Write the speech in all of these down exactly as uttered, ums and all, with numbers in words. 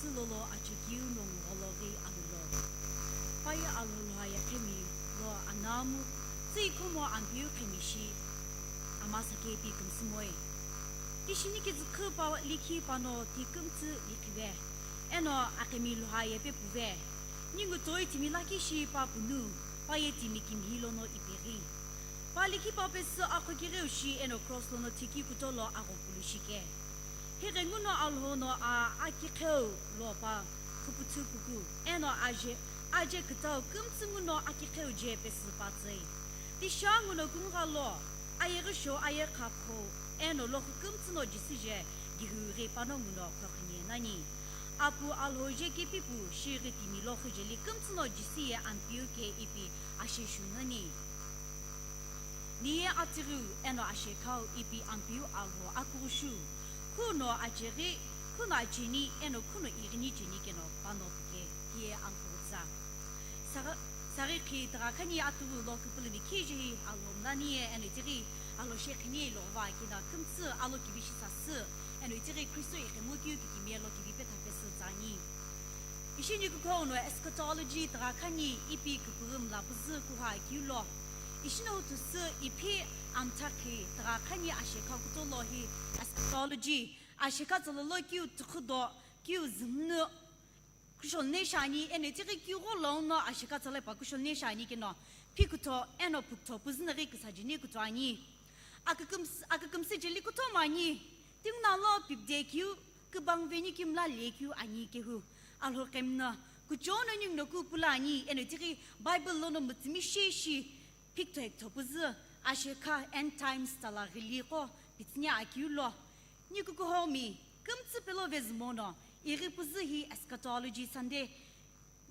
Tsü lolo achekeu no nghologhi alulo. Paye alholo aye khemi lo anamu, tsü ikhomo Ampeu khemi shi amasa kepi kümsümoi. Tishini kizükhü pa likhi pano ti kümtsü likhive. Eno akhemi lhua ye pepuve. Ningu toi timi lakhi shi pa punu, paye timi kimhi lono ipeghi. Pa likhi pa pesü akhokireu shi eno cross lono thiki kutolo aghopulu shike. Highenguno alhono a akikheu lo pa khuputhu puku, eno aje, aje kütau kümtsü nguno akikheu je pesü patsei. Tisha nguno kungha lo, ayeghi sho aye khapho, eno lokhu kümtsü no jisü je gihughi pano nguno khokhünye nani. Apu alho je kepipu shighi timi lokhu jeli kümtsü no jisü ye Ampeu ke ipi asheshu nani. Niye atighiu eno ashekhau ipi Ampeu alho akughushu, khuno acheghi, khuno acheni, eno khuno ighini cheni keno pano puke hiye Ampeu tsa. Saghi, saghi khi tagha khani atighiu lo küpülümi khiji hi alho mlani ye eno itighi alho shekhini lo va kina kümtsü alo kivi shi sasü, eno itighi Kristo ighemu keu kikimiye lo kivi petha pesü tsani. Ishi ni kukhou no eschatology tagha khani ipi küpüghü mla püzü kuha keu lo. Ishi no huthu sü ipi amthakhi tagha khani ashekha kutolo hi eschatology, ashekha tsololo keu tükhudo, keu zümnü kushol ne shani, eno itighi keu gho lono ashekha tsole pa kushol ne shani keno, phikutho eno phukutho püzü naghi küsajini kutuani. Aküküms-, akükümsü jeli kutho mani, tinguna lo pipde keu, kübang veni kimla lekeu ani kehu. Alhokemna, kuchou no ningu no kupula ani, eno itighi Bible lono mütsümi sheshi, phikutho ekutho püzü, ashekha end times tsala ghili qo, pitsüni akeu lo. Ni kukuhomi, kümtsü pelo vezümono, ighi püzü hi eschatology Sunday,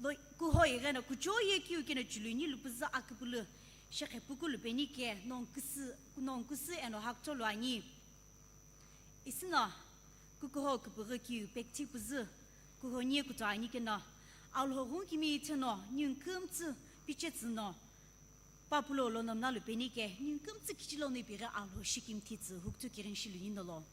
lo kuho igheno kuchou ye keu keno chiluni lupüzü aküpülü, shekhe puku lupeni ke, nongküsü, nongküsü eno hakutolu ani. Isina, kukuho küpüghü keu pekthi püzü, kuho nie kutuani keno, alho ghun kimi itheno, niu kümtsü piche tsüno, papulo lono mla lupeni ke, niu kümtsü kichilo no ipeghi alho shikimthi tsü huktu kirin shiluni nolo.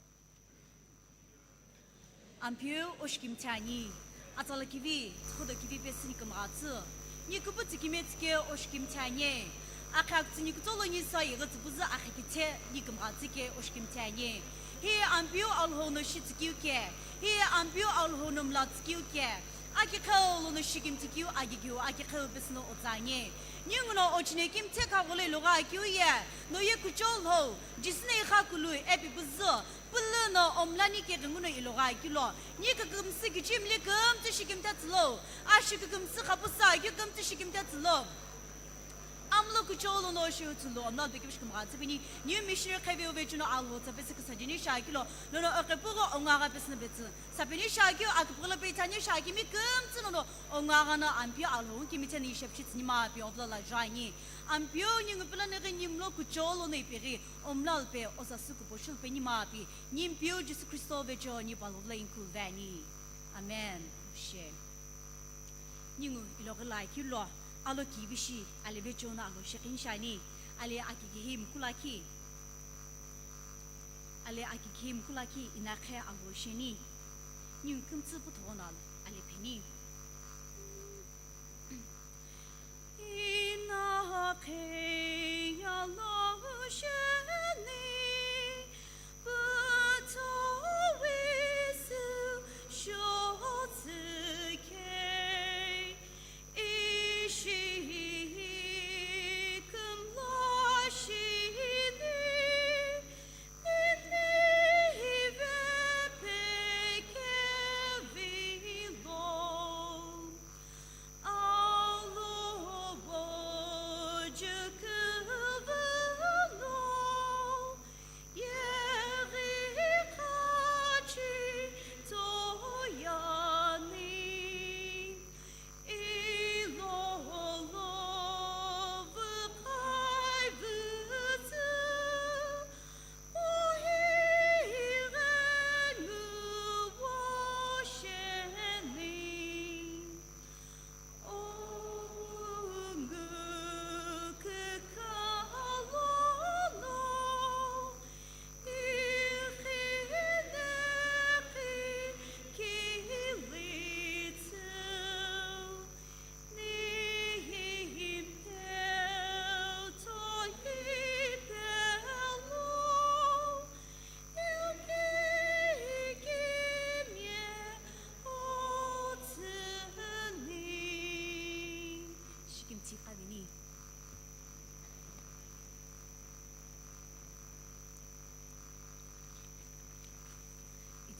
Ampeu oshikimthi ani, atsala kivi, tsükhudo kivi pesü ni kümgha tsü. Ni küpütsü kime tsüke oshikimthi ani. Akhe akütsü ni kutolo ni sa yeghi tsüpüzü akhe kithe ni kümgha tsüke oshikimthi ani. Hi Ampeu alho no shi tsükeu ke, hi Ampeu alho no mla tsükeu ke. Akikheu lono shikimthi keu agikeu, akikheu pesü no otsa ani. Ninguno ochine kimthe kha gholo ilogha keu ye, no ye kuchou lhou, Jisü no igha kulu, epi püzü, pülü no omlani ke ghinguno ilogha kilo. Ni kükümsü kichimli kümtsü shikimthe tsülo. Ashi kükümsü khapusa keu kümtsü shikimthe tsülo. Amlo kuchou lono shi utsülo, omla bekibish kümgha tsüpeni, new missionary kheveu vechuno alho tsapesü küsajini shakilo, lono oqepugho ongagha pesü no betsü. Sapeni shakeu aküpüghülo peithani shakimi kümtsü lono ongagha no Ampeu alho kimi theni shepshi tsüni ma pi ovla la jani. Ampeu ningu püla neghi nimlo kuchou lono ipeghi, omlal pe, ozasü kuposhul pe ni ma pi, nimpeu Jisü Kristo vecho ni paluvla inkul vani. Amen. She. Ningu iloghi lakhi lo, alo kivishi, ale vecho no alo shekhin shani, ale akikihi mkulakhi, ale akikihi mkulakhi inakhe alo sheni, ningu kümtsü puthogho no ale pheni. Inakhe alo sheni,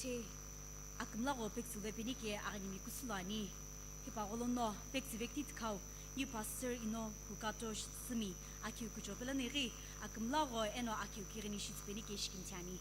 Akümla gho pektsü lo penike aghinimi kusulo ani. Hipaqo lono pektsü vekti tikhau, new pastor Ino Hukato Simi, akhiu kucho pelo nighi, akümla gho eno akhiu kighini shitsü penike shikinti ani.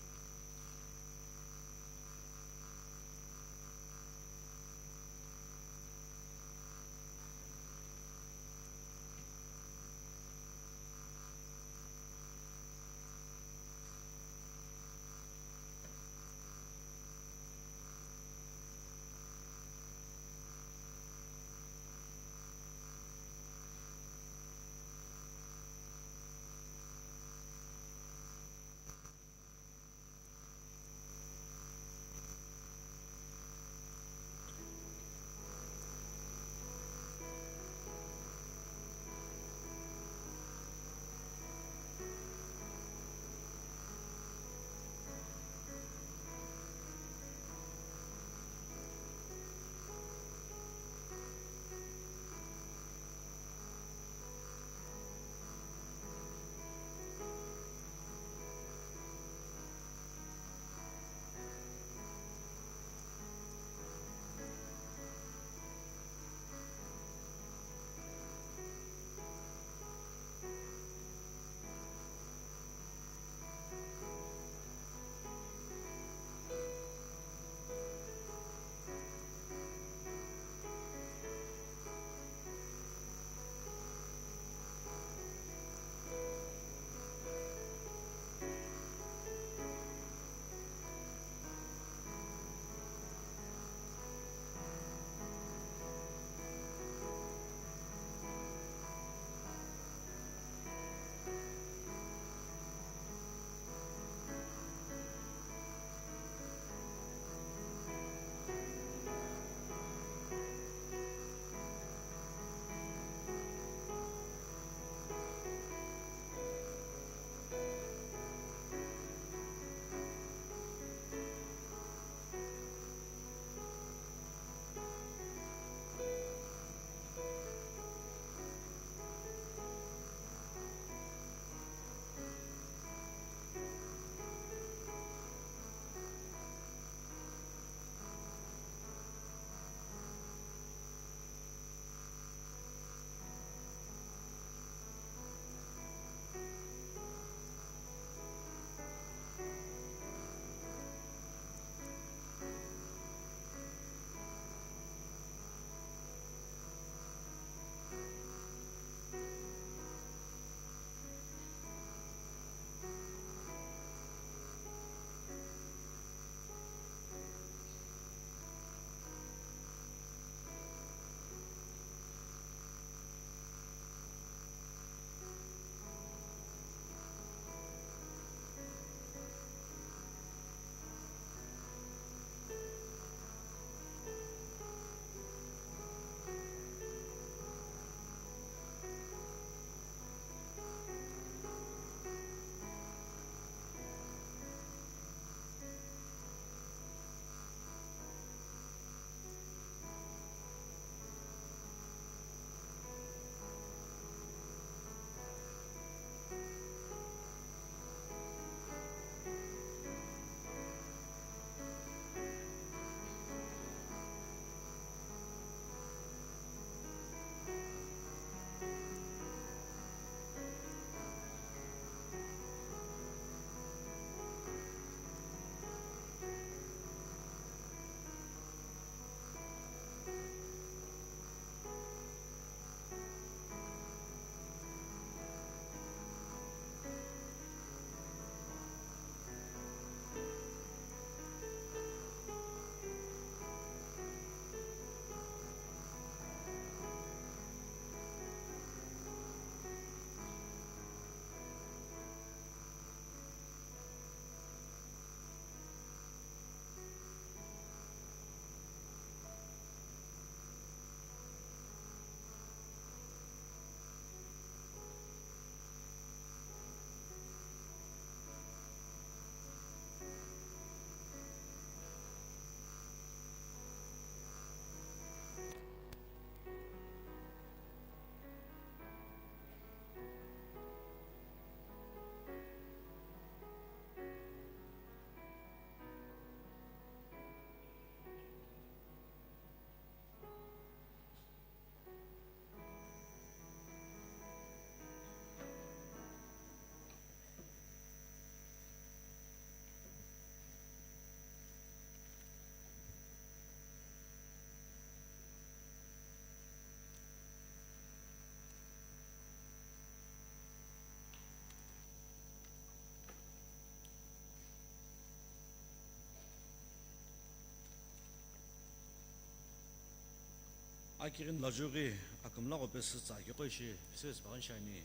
Akighini lajughi akümla gho pesü tsa keqo ishi phisüvesi paghi shiani.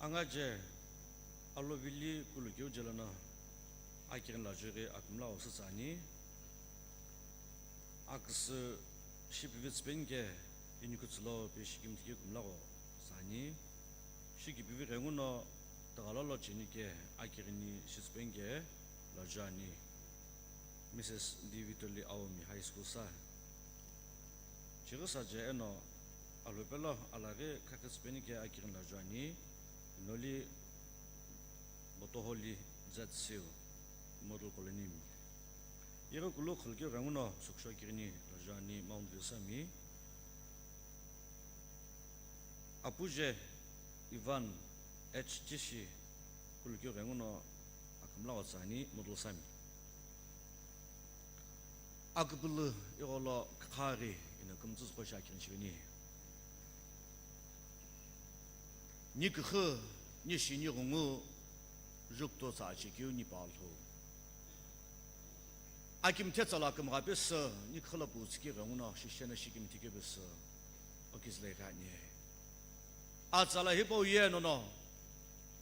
Angaje alovili kulukeu je lono akighini lajughi akümla gho sü tsani. Aküsü shipüvü tsüpeni ke inikutsulo pe shikimthi keu kümla gho tsani. Shikipüvü ghenguno tüghalalo cheni ke akighini shitsüpeni ke laju ani. Mrs. D. Vitoli Aomi High School sa. Chighi sa je eno alhupelo alaghi khakhi tsüpeni ke akighini laju ani. Noli Botoholi Z C U Model Colony mi. Ighi kulu khulukeu ghenguno suksho akighini laju ani Mount View sami. Apuje Ivan H Tishi kulukeu ghenguno akümla gho tsani Model sami. Aküpülü igholo kükhaaghi ino kümtsü züqo shi akighini shiveni. Ni küxü, ni shi, ni ghungu, jukuto tsa achekeu ni palhu. Akimthe tsala kümgha pesü, ni küxü la putsü keu ghenguno, shisheno shikimthi keu pesü, okizile ghi ani. Atsala hipau ye nono,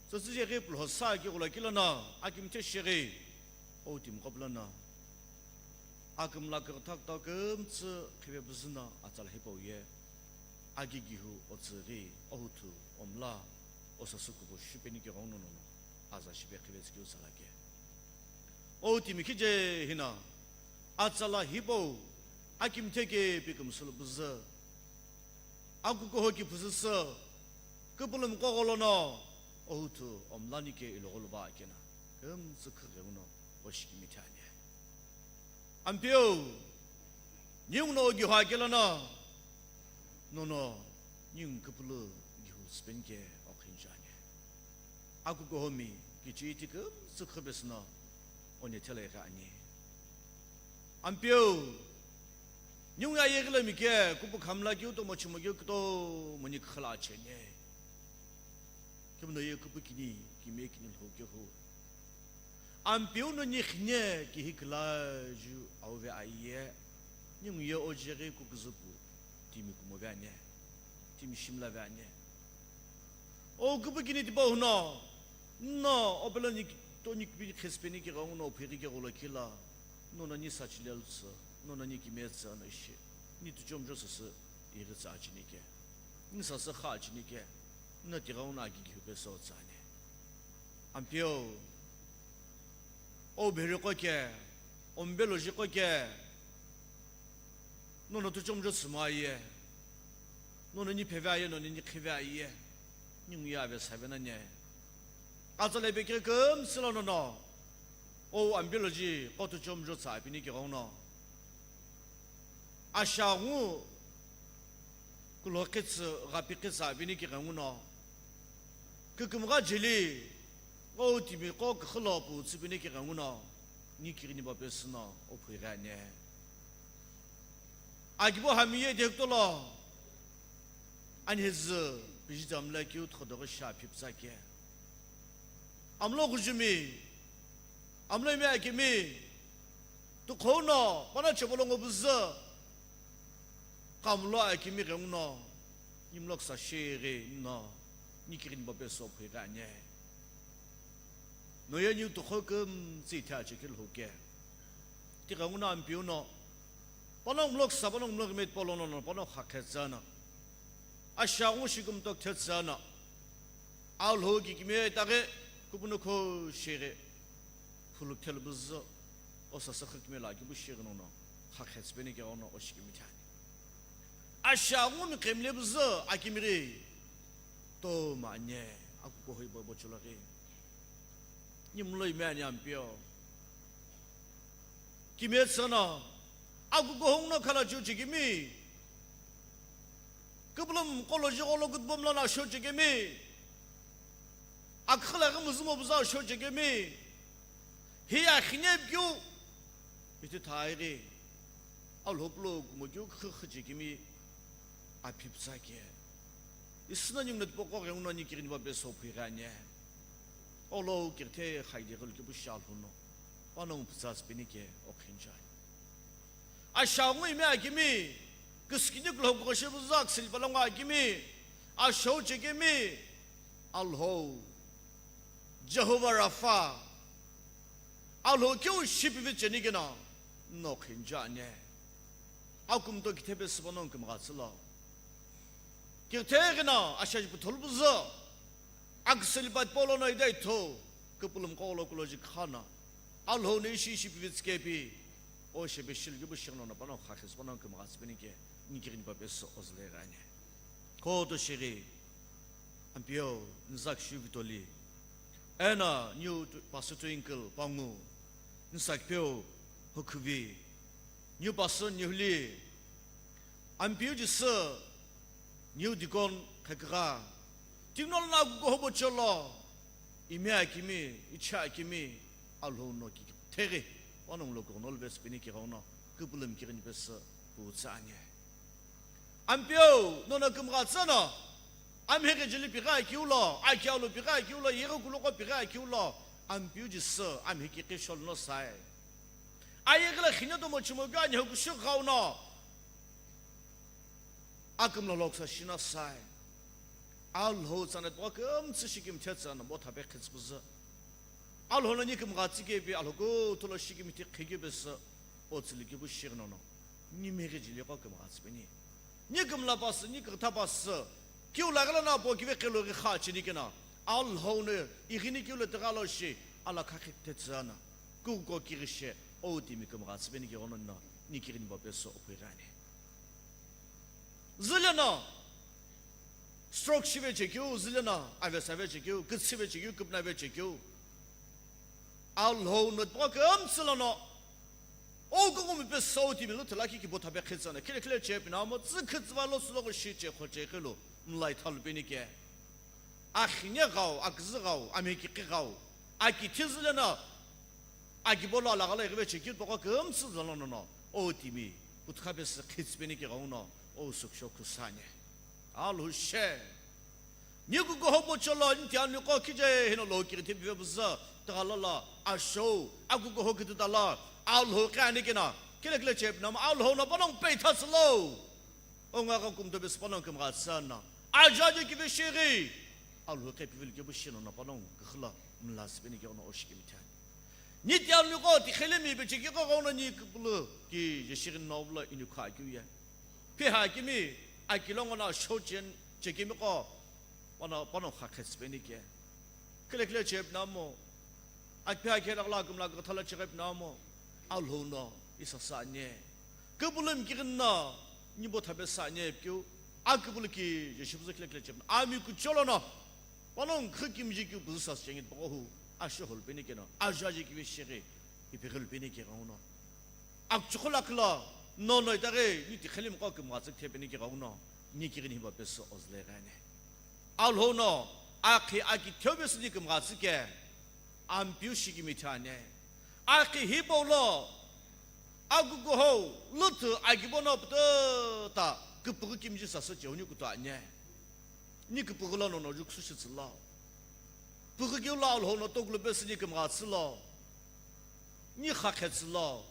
tsütsü jeghi pulho sa keu gholo kilono, akimthe sheghi, ou timi qo pulono. Akümla kükütha kütau kümtsü khipe püzüno atsala hipau ye, agigihu otsüghi, ohuthu, omla, osasü kupu shipeni ke ghenguno nono, aza shipe khivetsü keu tsala ke. Ou timi khije hino, atsala hipau, akimthe ke pi kümsülu püzü, akukuho ki phüzüsü, küpülümqo gholono, ohuthu, omlani ke ilogholuva akena, kümtsü khü ghenguno, oshikimithi ani. Ampeu, ninguno ogiho akelono, nono, ningu küpülü gihu tsüpeni ke okhini ani. Akukuhomi kichiti kümtsü khü pesüno onethelai ghi ani. Ampeu, ningu ye ayeghi lo mi ke kupu khamla keu tomo chimo keu kutomo ni küxü la acheni. Kümno ye kupu kini, kime kini lho kehu. Ampeu no ni khine kihi külaju auve aye, ningu ye ojeghi kuküzüpu timi kumove ani, timi shimlave ani. O küpükini tipau huno, no, opelo ni to ni kipi khesüpeni ke ghenguno phighi ke gholo kila, nono ni sachilelu tsü, nono ni kimetsü no ishi, ni tuchomjo sasü ighi tsü acheni ke, ni sasü kha acheni ke, no tighenguno agigihu pesü tsü ani. Ampeu, o bheriqo ke, o mbelojiqo ke, nono tuchomjo tsümo aye, nono ni pheve aye, nono ni khive aye, ningu ye ave save nani. Atsala ipe keu kümtsü lo nono, o ambeloji qo tuchomjo tsü apini ke ghenguno. Ashaghungu kulhoqhitsü, ghapikitsü apini ke ghenguno. Kükümgha jeli, qo timi qo küxü lo putsü pini ke ghenguno. Ni kighini ba pesüno, ophughi ani. Akibo hami ye dekutolo, ani hezü, pijitsa mla keu thodoghi shi aphi pütsa ke. Amlo ghujumi, amlo ime akimi, tukhou no, pana chepolo ngo püzü, kamlo akimi ghenguno, nimlo küsa sheghi no, ni kighini ba pesü ophughi ani. No ye ni tukhou kümtsü ithi achekeu lho ke. Tighenguno Ampeu no, panongu mlo küsa, panongu mlo ghime tipau lono, panongu kha khetsü no. Ashaghungu shi kümtoküthetsü no. Alhou ki kime itaghi, kupuno kho sheghi. Phulu kithelu püzü, o sasü khü kime lo akibu sheghi nono, kha khetsüpeni ke ghenguno oshikimithi ani. Ashaghungu mi khemle püzü, akimi ghi, tomo ani, akukuho ibo ibo chuloghi. Nimlo ime ani Ampeu. Kimetsü no, akukuho nguno khalacheu chekemi. Küpülümqo loji gholo kütübo mlano asho chekemi. Aküxü laghi müzümo püzü asho chekemi. Hi akhine pikeu. Iti thaighi. Alhou pulo kumo keu khü khü chekemi. Aphi pütsa ke. Isüno ninguno tipaqo ghenguno ni kighini ba pesü ophughi ani. Olo kirthe khaide ghulu kipu shi alhou no. Panongu pütsa tsüpeni ke okhini ani. Ashaghungu ime akimi. Küsükini kulo kuko shipuzu aküsüli palongo akimi, ashou chekemi, Alhou, Jehovah Rapha, Alhou keu shipivi cheni keno, no khinja anye. Akumto kithepe süpanongu kümgha tsülo. Kitheghi no ashaji putholu puzu. Aküsüli pa tipau lono idai tho, küpülümi qo lo kulo ji khana. Alhou no ishi ishi pivitsü kepi, o shepe shilu kepu shighi nono pano kha khesü pano kümgha tsüpeni ke, nikighini pa pesü ozüle ghani. Koto shighi, Ampeu, nzak shu vitoli. Ena, niu tu-, Pastor Twinkle, pangu, nzak peu, hukhuvi. Niu Pastor, niu huli, Ampeu Jisü, niu deacon khakigha, tingno lo na kuko hobo cholo, ime akimi, icha akimi, Alhou no kitheghi, panongu lo kuko no lo pesü peni kigha uno, küpülümi kighini pesü, putsü anye. Ampeu, nono kümgha tsüno, amheghi jeli pighi akeu lo, akialu pighi akeu lo, yeghi kuluqo pighi akeu lo, Ampeu Jisü, amheghi kishol no sai. Ayeghi lo khine tomo chimo keu anheho kushu ghau no. Akümlo loksa shina sai. Alhou tsana twa kümtsü shikimthe tsana bo thape khitsü puzu. Alhou no ni kümgha tsü kepi Alhou kuthu lo shikimthi khikeu pesü otsüli kepu shighi nono. Ni meghi jili qo kümgha tsüpeni. Ni kümla pasü, ni kükha pasü. Kiu la ghala na po kive kelo ghi kha cheni kena. Alhou no ighini kiu lo tigha lo shi, ala kha khithe tsana. Kuko kighi she, o timi kümgha tsüpeni kighono no, ni kighini pa pesü ophui ghani. Züleno, stroke shive chekeu, züleno, avesa ve chekeu, kütsü ve chekeu, küpna ve chekeu. Alhou no twa kümtsü lono, o kungumi pesü o timi lo thila ki kibo thape khitsü na, khile khile che pina mo, tsü khitsü va lo sulo ko shi che kho che khilo, mlai thalu peni ke. Akhine ghau, aküzü ghau, amhekikhi ghau, akithi züleno, akibo lo alagha lo ighive chekeu twa kümtsü zülo nono, o timi, puthukha pesü khitsü peni kigha uno, o suksho kusane. Alhou she. Ni kuko hobo cholo, ni tiani qo kije hino lo kighi thipi ve puzu, tigha lo lo, ashou, akuko ho kiti tala, Alhou kani kena, kile kile che pina mo, Alhou no panongu peitha tsülo. Onga ka kumto pesü panongu kümgha tsüna. Ajaje kive shighi. Alhou khe pivil kepu shino no panongu, kükhüla, mla sipeni kighono o shikimthe. Ni tiani qo, tikhelemi pe chekeu kighono ni küpülü, ki jeshighi no vlo ini kha kiu ye. Phi hakimi, akilongo no shochen, chekemi qo, pano, pano kha khetsüpeni ke. Khile khile che pina mo, akiphi akhe rakla kümla kathala cheghi pina mo, Alhou no, isa sa anye. Küpülümi kighini no, nibo thape sa anye pkeu, aküpülü ki, jeshipuzu khile khile che pina. Ami kucholo no, panongu khükimji keu puzu sa chengit poko hu, asho hol peni keno, ajaje kive shighi, ipi ghil peni kigha uno. Akchukhu lakhi lo, nono itaghi, ni tikhelemi qo kümgha tsü kithepeni kigha uno, ni kighini hipa pesü ozüle ghani. Alhou no, akhi akitheu pesü ni kümgha tsü ke, Ampeu shikimthe anye. Akhi hipau lo, akuko ho, luthu akibo no pütü ta, küpüghü kimji sasü che uni kutu anye. Ni küpüghü lo nono juksu shitsü lo. Püghü keu lo Alhou no toklu pesü ni kümgha tsü lo. Ni kha khetsü lo.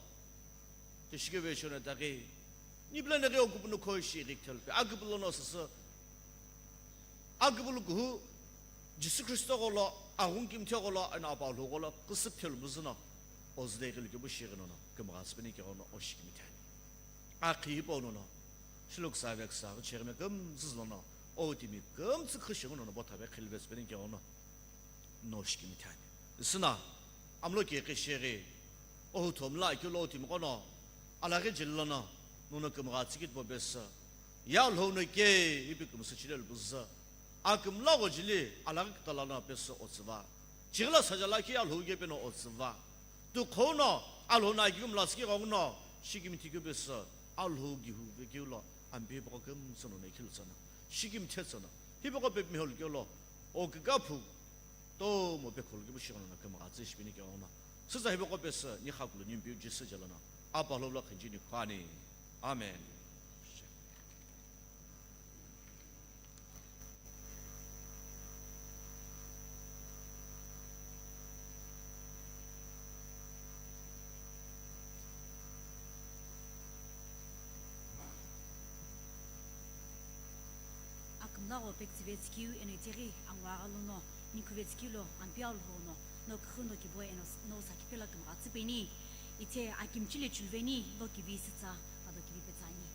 Tishike ve shona taghi. Ni bla neghi okupunu kho ishi ghik thelpe. Aküpülü no sasü. Aküpülü kuhu. Jisü Khristo gholo, aghungu kimthe gholo, eno Apa Alhou gholo, küsüp thelu puzu no. Ozüle ghil kepu shighi nono. Kümgha tsüpeni kighono o shikimthe. Akhi hipau nono. Shilok sa vek sa, cheghi me kümtsü zülo no. O timi kümtsü khüshi nono, bo thape khil ve tsüpeni kighono. No shikimthe ani. Süna, amlo ke kishighi, ohu thomla keu lo timi qono, alaghi jili lono, nono kümgha tsükit bo pesü. Ya Alhou no ke, ipi kümsü chile lo puzu. Akümla gho jili, alaghi kütala no pesü otsüva. Chighila sajala ki Alhou ke peno otsüva. Tu khou no, Alhou no akikümla tsüki gha uno, shikimthi keu pesü. Alhou gihu ve keu lo, ampe poko kümtsü nono ikhil tsana. Shikimthe tsana. Hipoko pe mihol keu lo, o kükaphu, Tomo pekholu kipu shighono no kümgha tsü shipeni kighono. Sütsa hipaqo pesü ni khakulu ni Ampeu Jisü jelo no. Apa Alhou lo khenjini khwani. Amen. Nagho pektsüve tsükeu eno itaghi angwa agha lono nikhuvetsükeu lo Ampeu Alhou no, no kükhu no kibo eno s-, no sakiphela kümgha tsüpeni, ithe akimchili chuluveni lo kivi sütsa ado kivi petsani.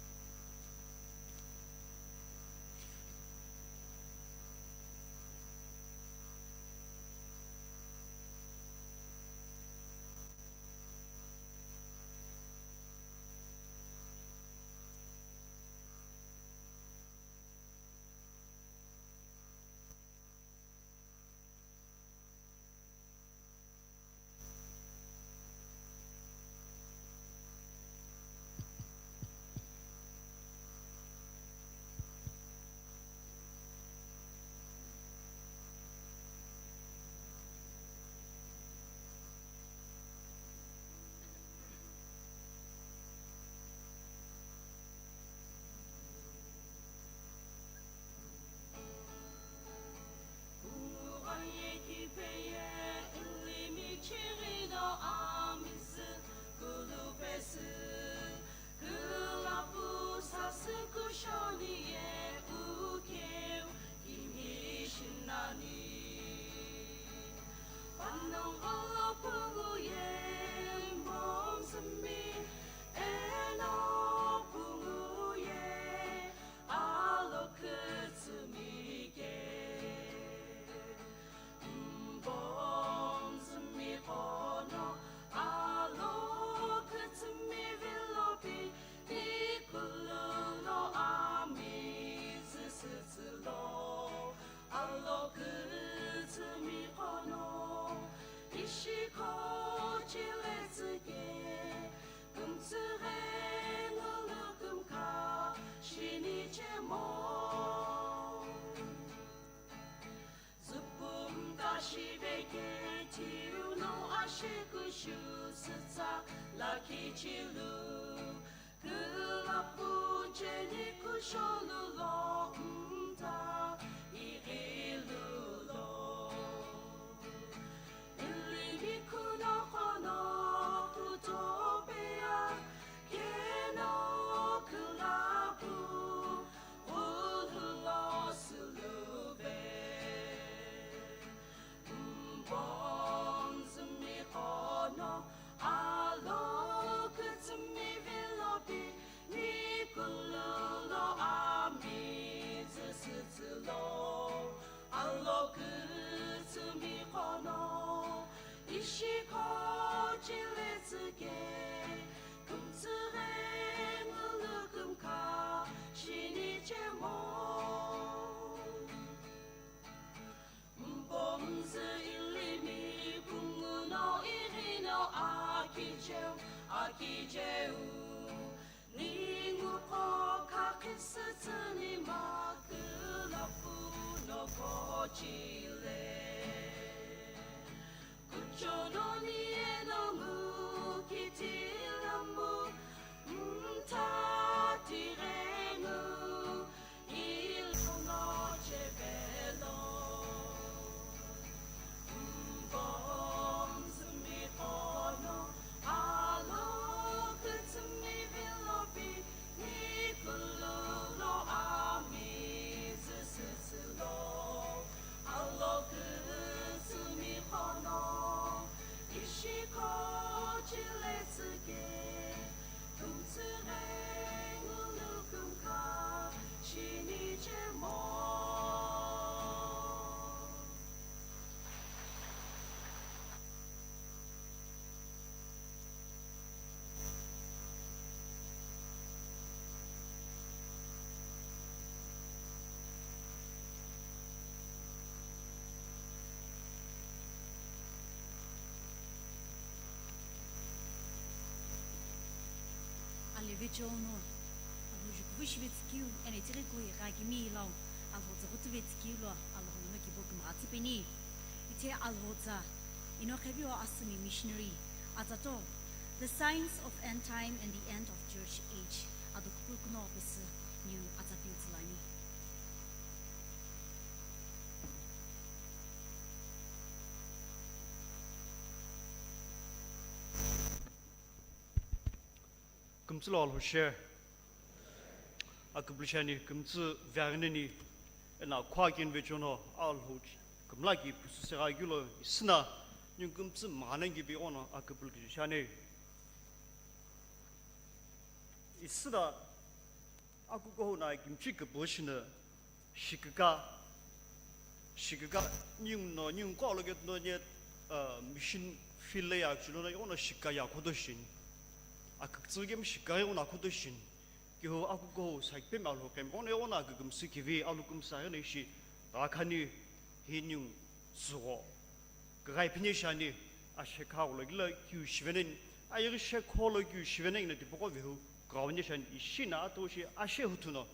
Alevecheo no, Alhou jukuvu shivetsükeu, eno itaghi kughi ghi akimi lau, Alhou tsa ghutuvetsükeu lo, Alhou no kibo kümgha tsüpeni. Ithe Alhou tsa, ino qhevio asümi missionary, atsa to, The Signs of End Time and the End of Church Age, ado kukukuno pesü niu atsa piu tsülani. Kümtsü lo Alhou share. Akübülü shiani kümtsü veghineni Eno akhu akeni vecheono Alhou kümla ki pusu segha keu lo isüna ningu kümtsü mghanengi pi ighono aküpülü kije shiani. Isüna akukuhou no akimchi küpü shino shiküka, shiküka ningu no, ningu kualo ketuno nye, uh, mission field lo ye aküchü lono ighono shiküka ye akhoto shini. Akükütsü kemi shiküka ighono akhoto shini. Kihu akukuhou sakipemi Alhou kemi ighono ighono akükümsü kivi alu kümsü aghino ishi gha khani hi ningu tsügho. Kugha iphine shiani, ashekha gholo kilo kiu shiveneni, ayeghi shekho lo kiu shiveneni no tipaqo vihu kugha wini shiani, ishi no atoshi ashe huthu no,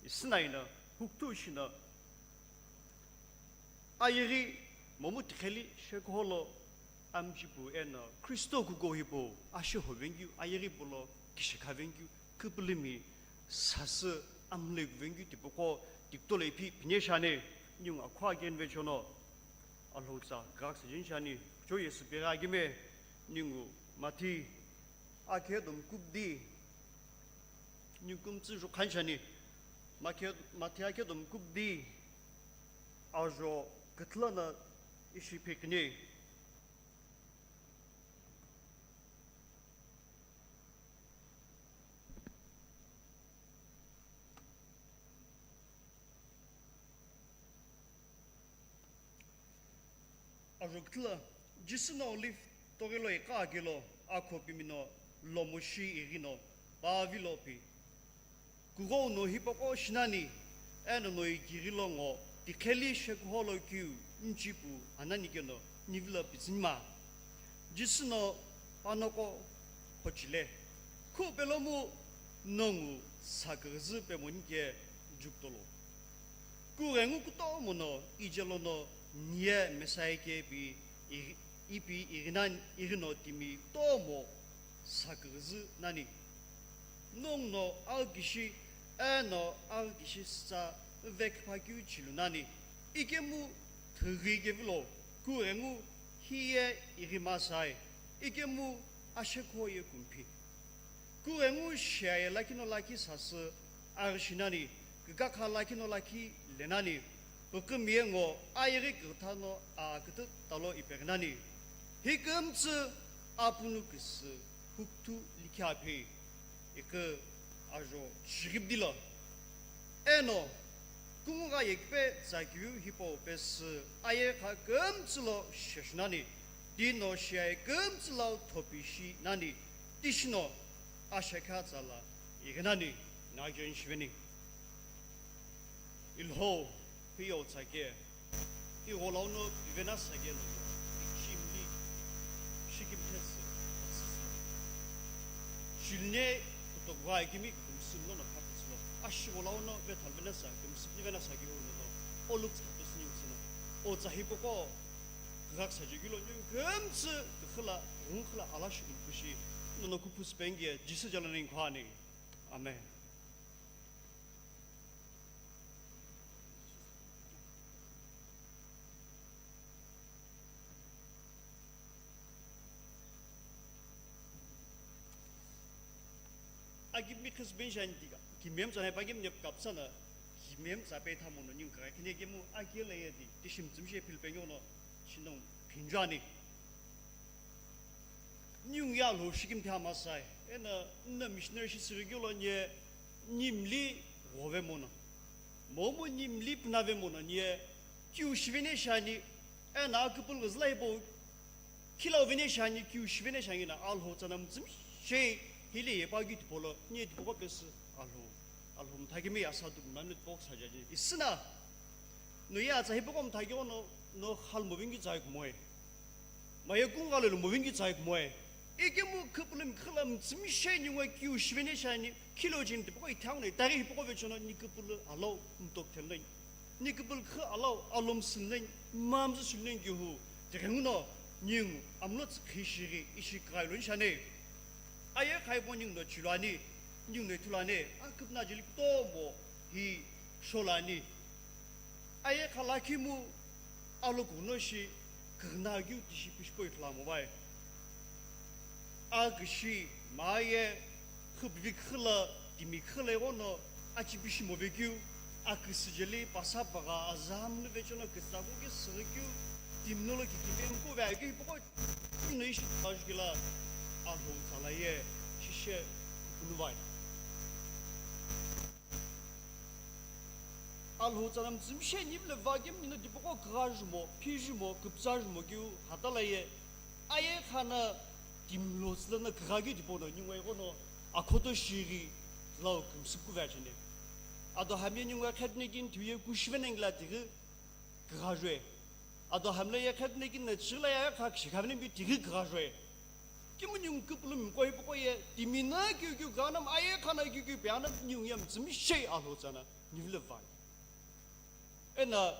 isüna ino hukuthu shino, ayeghi momu tiqheli shekho lo amchipu eno Kristo kukuhou hipau ashe hoveni keu, ayeghi pulo kishekhaveni keu, küpülümi sasü amle kuveni keu tipaqo tikitolo ipi iphine shiani, ningu akhu akeni vecheono Alhou tsa kugha küsajeni shiani, kuchou ye süpeghi akime, ningu Mathi akhe domkupdi, ningu kümtsü ju khani shiani, Makhe-, Mathi akhe domkupdi, ajo küthü lono ishi phekini. Ajo küthü lo, Jisü no Olive toghi lo iqa kelo, akho pimi no lomo shi ighi no pa vilo pi. Kughou no hipaqo shinani, eno no ighi lo ngo tiqheli shekho lo kiu nchipu anani keno nivi lo pitsüni ma. Jisü no panoqo hochile, khupelomu nongu saküghüzü pemoni ke jukutolo. Kughengu kutomo no ije lono niye Messiah ke pi ighi-, ipi ighi nan-, ighi no timi kutomo saküghüzü nani. Nongu no aghikishi, eno aghikishi sütsa veküpha keu chilu nani. Ikemu thüghi kevilo, kughengu hiye ighi masai, ikemu ashekho ye kumphi. Kughengu shiaye lakhi no lakhi sasü aghi shi nani, kükakha lakhi no lakhi le nani, püqümi ye ngo ayeghi kütha no akütü talo ipeghi nani. Hi kümtsü apunu küsü hukuthu likhi aphi, ikü ajo chighipdi lo. Eno, kungugha yekipe tsa kiu hipau pesü ayeghi kha kümtsü lo sheshu nani, tino shiaye kümtsü lo thopi shi nani, tishi no ashekha tsa lo ighi nani, na jen shiveni. Ilhou, hi yo tsa ke, igholau no pivena sa ke no, ichimli, shikimthetsü, asüsü. Shiline kutokughai kimi kümsü lono kha kütsü lo. Ashigholau no vetha vena sa, kümsü vena sa ke uno no, oluk tsa pesü ni utsü no. O tsa hipaqo, kugha küsaje keu lo ningu kümtsü, kükhüla, ghungkhüla, ala shikimpushi, nono kuphu süpenghi, Jisü jala ningu khani. Amen. Akimi khüsben shani tika, kimem tsanai pa kimne kapsana, kimem tsape thamono ningu kaghi kine kemu akile ye di, tishim tsumshe philpengyono, shinong phinjani. Ningu ye Alhou shikimthi amasai, eno nno missionary shi süghikeu lo nye nimli ghove mono, momu nimli pünave mono nye kiu shivene shiani, eno aküpülü ghüzü la hipau khilau vene shiani, kiu shivene shiani na Alhou tsana mütsümshe hile ye pa keu tipau lo, nye tipaqo pesü Alhou, Alhou mthakimi asa tu mnamni tipaqo sajaji. Isüna, no ye atsa hipaqo mthakighono, no khal moving ki tsai kumoe. Maye kungugha lo moving ki tsai kumoe. Ikemu küpülü mkhüla mütsümshe ningu kiu shivene shiani, khilo jeni tipaqo ithang no itaghi hipaqo vecheono ni küpülü alau mtok thelneni. Ni küpülü khü alau alom sünleni, mamzü sünleni kihu, tighenguno ningu amlo tsükhi shighi ishi kughailoni shiani. Aye khaibo ningu no chilu ani, ningu no ithulu ani, aküpüna jeli kutomo hi sholu ani. Aye kha lakhi mu, alokughuno shi, kughuno keu tishi pishi poi ithulu amo bai. Aküshi, maye, khüpüvi khüla, timi khüla ighono, achipishi movekeu, Aküsüjeli pasa pagha azamlu vechono kütsaku ke sürükeu timno lo kikimemku ve keu hipaqo tino ishi pajukila Alhou tsala ye shishe kunuvai. Alhou tsala mtsümshe nivle va kemu nino tipaqo kügha jumo, phi jumo, küpütsa jumo keu hatala ye aye khana timlo tsüla na kügha keu tipaqo no ningu ighono akhoto shighi lau kümsüku ve chene. Ado hamye ningu khatne kin tuye kushive nengla tighi kügha jue. Ado hamle ye khatne kin na chigla ya kha kishikhavne bi tighi kügha jue. Kemu ningu küpülümi koi paqo ye timi na keu keu ghanam aye khana keu keu pe anam ningu ye mtsümshe Alhou tsala nivle va. Ena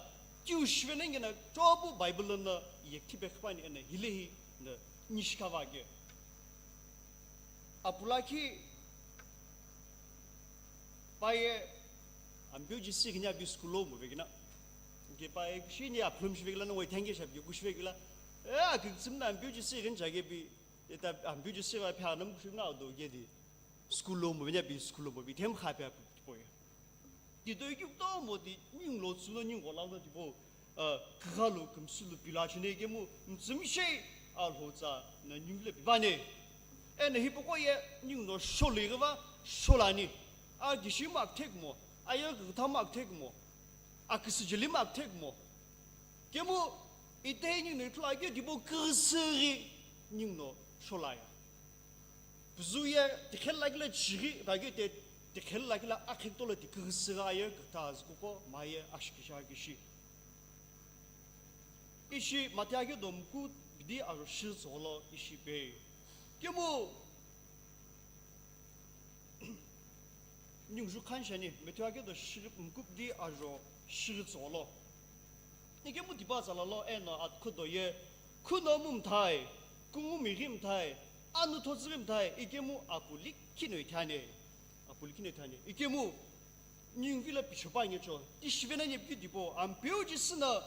keu shive nengena chobu Bible na yekthi pe khipani ena hilehi na nishikava ke. Apulakhi paye Ampeu Jisü ghini abi school lo mu vekina. Ke paye kushi ni aphulum shi vekila no wai thank you shabi kushi vekila. E akütsüm na Ampeu Jisü ghini chage bi eta Ampeu Jisü va phe anam kushi na do ge di. School lo mu venya bi school lo mu bi them kha pe apu poye. Ti do ki to mo di ning lo tsu lo ning go la no di bo. Kugha lo kümsü lo pilo achine kemu mtsümshe Alhou tsala nivle pivane. Ena hipaqo ye ningu no sholi ghiva sholani. A gishi ma kthek mo, a ye githa ma kthek mo, a küsüjeli ma kthek mo. Kemu ite ningu no ithulu akeu tipaqo küsüghi ningu no sholaya. Puzu ye tikhel lakila chighi, ragi te tikhel lakila akhekto lo ti küsüghi aye kütazkuqo maye ashikisha kishi. Ishi Matthew ake do mku bidi aro shi tsolo ishi pe. Kemu ningu ju khan shani, Matthew ake do shi mku bidi aro shi tsolo. Ikemu tipa tsala lo eno atkhudo ye, khuno mu mthai, kungu mighi mthai, anu thotsüghi mthai, ikemu apu likhi no ithane. Apu likhi no ithane. Ikemu ningu vilo pichopa ngecho, tishive na nyepki dipo, Ampeu Jisü na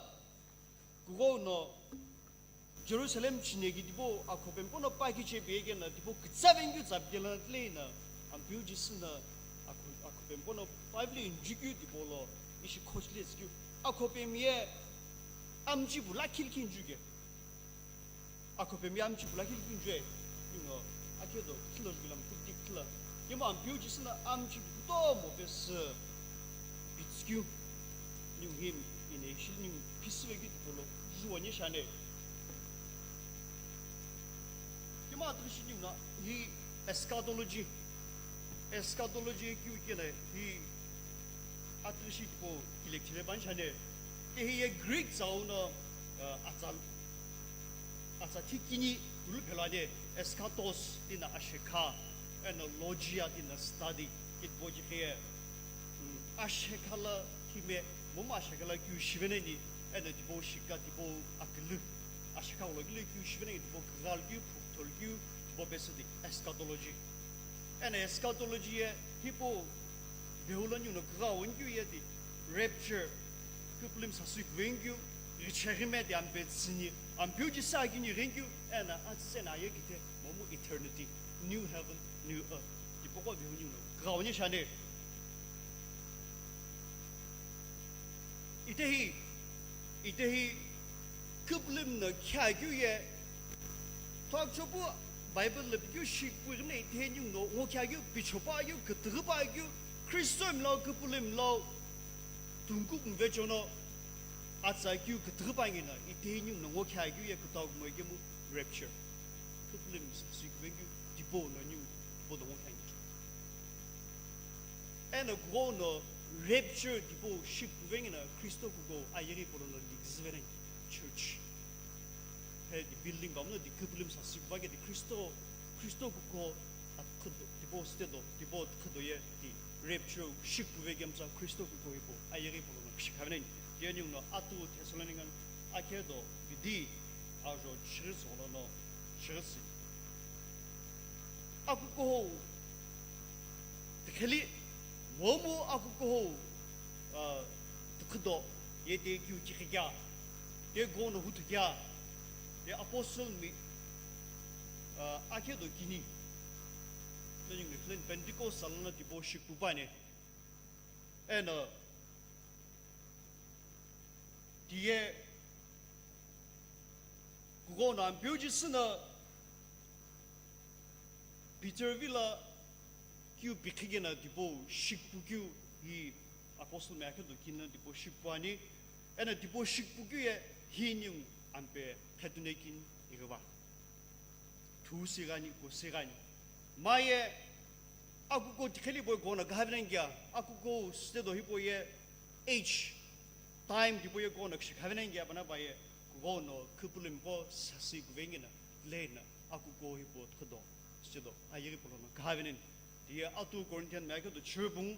kugho no Jerusalem chineki tipaqo akhopemqo no pa kiche pighi kena tipaqo kütsa vengikeu tsa pighi kena tile na Ampeu Jisü na akho-, akhopemqo no pa vilo injukeu tipaqo lo ishi khochile zikeu akhopemi ye amchi pu lakhi likhi injuke. Akhopemi ye amchi pu lakhi likhi injue. Ino akhe do kilo jukela mkutiki kila. Kemu Ampeu Jisü na amchi pu kutomo pesü pitskeu. Ningu him ine ishi ningu phisüvekeu tipaqo lo juwani shane. Kemu atughishi ningu na hi eschatology. Eschatology keu kena hi atughishi tipaqo kilekile ban shane. Ke hi ye Greek tsau no, uh, atsa, atsa thikini tulu phelo ane eschatos tina ashekha, eno logia tina study, kitbo jikhe, mm, ashekha la kime, momu ashekha la keu shiveneni, eno tipaqo shika tipaqo akülü, ashekha lo kile keu shiveneni tipaqo kugha lo keu, phukthol keu, tipaqo pesü di eschatology. Eno eschatology ye, hipaqo, Beulo ningu no kugha wengikeu ye di rapture, küpülümi sasü kuvengikeu, ghicheghi me di ampe tsüni, Ampeu Jisü akini ghengikeu, eno atsütsü eno aye kite, momu eternity, new heaven, new earth. Tipaqo Beulo ningu no kugha wani shane. Itehi, itehi, küpülümi no khiakeu ye, thakchopu Bible lo pikeu shi pu ighine itehi ningu no ngo khiakeu, pichopa keu, kütüghüpa keu, Kristo mlo, küpülümi mlo, tungkup mvechono, atsa keu kütüghüpa ngina, itehi ningu no ngo khiakeu ye kütau kumo ikemu rapture. Küpülümi sasü kuvengikeu, tipaqo no ningu, tipaqo no ngo khiakeu. Eno kugho no rapture tipaqo shi kuvengina Kristo kugho ayeghi polono liküzüveni church. He di building bamu no di küpülümi sasü kuva ke di Kristo, Kristo kugho atkhudo, tipaqo state do, tipaqo atkhudo ye di rapture shi kuve kemtsa Kristo kugho hipaqo ayeghi polono shi kuveni. Ye ningu no atu Thessalonian akhe do bidi ajo chighi tsolo no chighi si. Akukuhou tikheli, momu akukuhou, ah, tikhido, ye te kiu kikhikea, te gono hutukea, te apostle mi, ah, akhe do kini. Nani ngi khlen Pentecost salana tipaqo shi kupane. Eno, Tiye kughou no Ampeu Jisü no Peter vilo keu pikhi keno tipau shikipu keu hi apostle mi akhe do kini tipau shikipu ani, eno tipau shikipu keu ye hi ningu ampe khetune kini ighiva. Thu sighani, ko sighani. Maye akuko tikheli bo kono ghavenengia, akuko stedo hipau ye age, time tipau ye kono kshi ghavenengia bana baye, kughou no khupulumpo sasi kuvengina, lena akuko hipau thodo, stedo, ayiri polono ghavenen. Tiye atu Corinthian mi akhe do chirpung,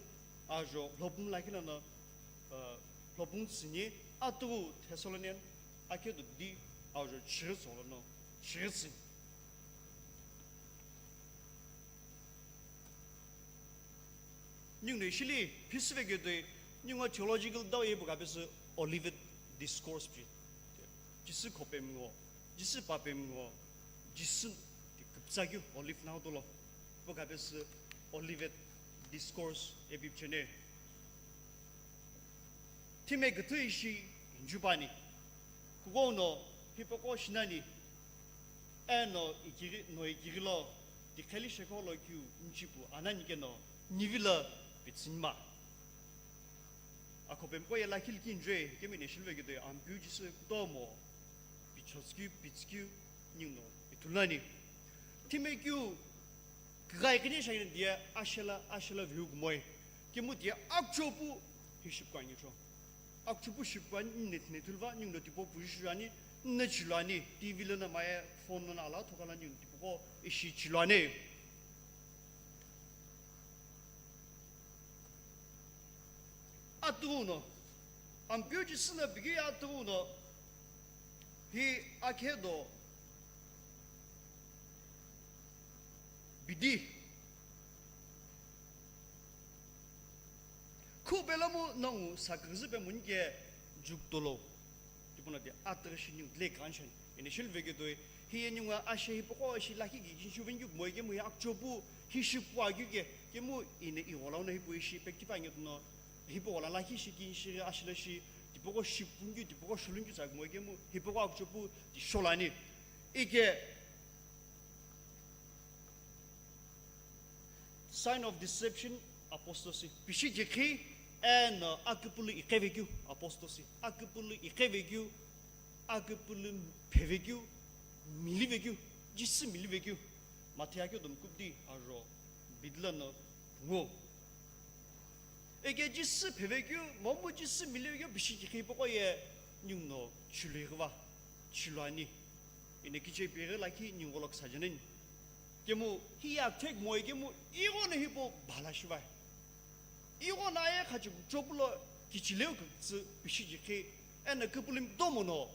ajo lhopung lakhi no, uh, lhopung tsini, atu Thessalonian akhe do di, ajo chirpung tsolo no, chirpung tsini. Ningu no ishili phisüve keu toi, ningu theological dau ye pu kapesü Olivet Discourse pi. Jisü khopemi ngo, Jisü papemi ngo, Jisü ti kupsa keu Olive nau dolo. Pu kapesü Olivet Discourse epichene. Thime küthü ishi injupani. Kughou no hipaqo shinani, eno ikiri, no ikiri lo, tikheli shekho lo keu nchipu anani keno, nivilo pitsinma. Akhopemqo ye lakhi liki njue, kemi ne shilve keu toi Ampeu Jisü kutomo, pichotskeu, pitskeu, ningu no ithulunani. Thime keu, kighai kini shagini diye ashela, ashela view kumoe. Kemu diye akchopu hi shipu kani cho. Akchopu shipu ani, nne thine thulva, ningu no tipau puju shuani, nne chiluani, T V lono maye, phone lono ala thokala ningu tipaqo ishi chiluani. Atu no, Ampeu Jisü no bigi atu no, hi akhe do, bidi. Khu pelamu nongu saküzü pe munike jukdolo. Tipuna di atüghü shi ningu dile kanshan. Ene shilve keu toi, hi ye ningu ashe hipaqo ishi lakhi ki kinshu vengyu kumoe kemu hi akchopu hi shipu akeu ke, kemu ine igholau no hipau ishi pektipa ngetuno, hipaqo la lakhi shi kinshi ashila shi, tipaqo shipu ngyu, tipaqo shulu ngyu tsa kumoe kemu, hipaqo akchopu ti sholani. Ike, Sign of deception, apostasy. Pishi jikhi, eno akupulu iqevekeu, apostasy. Akupulu iqevekeu, akupulu phevekeu, milivekeu, Jisü milivekeu. Matthew akeu dom kupdi aro bidila no ngo. Eke Jisü phevekeu, momu Jisü milivekeu pishi jikhi poko ye ningu no chilui ghiva, chiluani. Ine kiche pighi lakhi ningu lo ksa janani. Kemu hi ya thek moi kemu ighono hipau bhala shivai. Ighono aye khachi chopulo kichileu küktsü pishi jikhi eno kupulu domono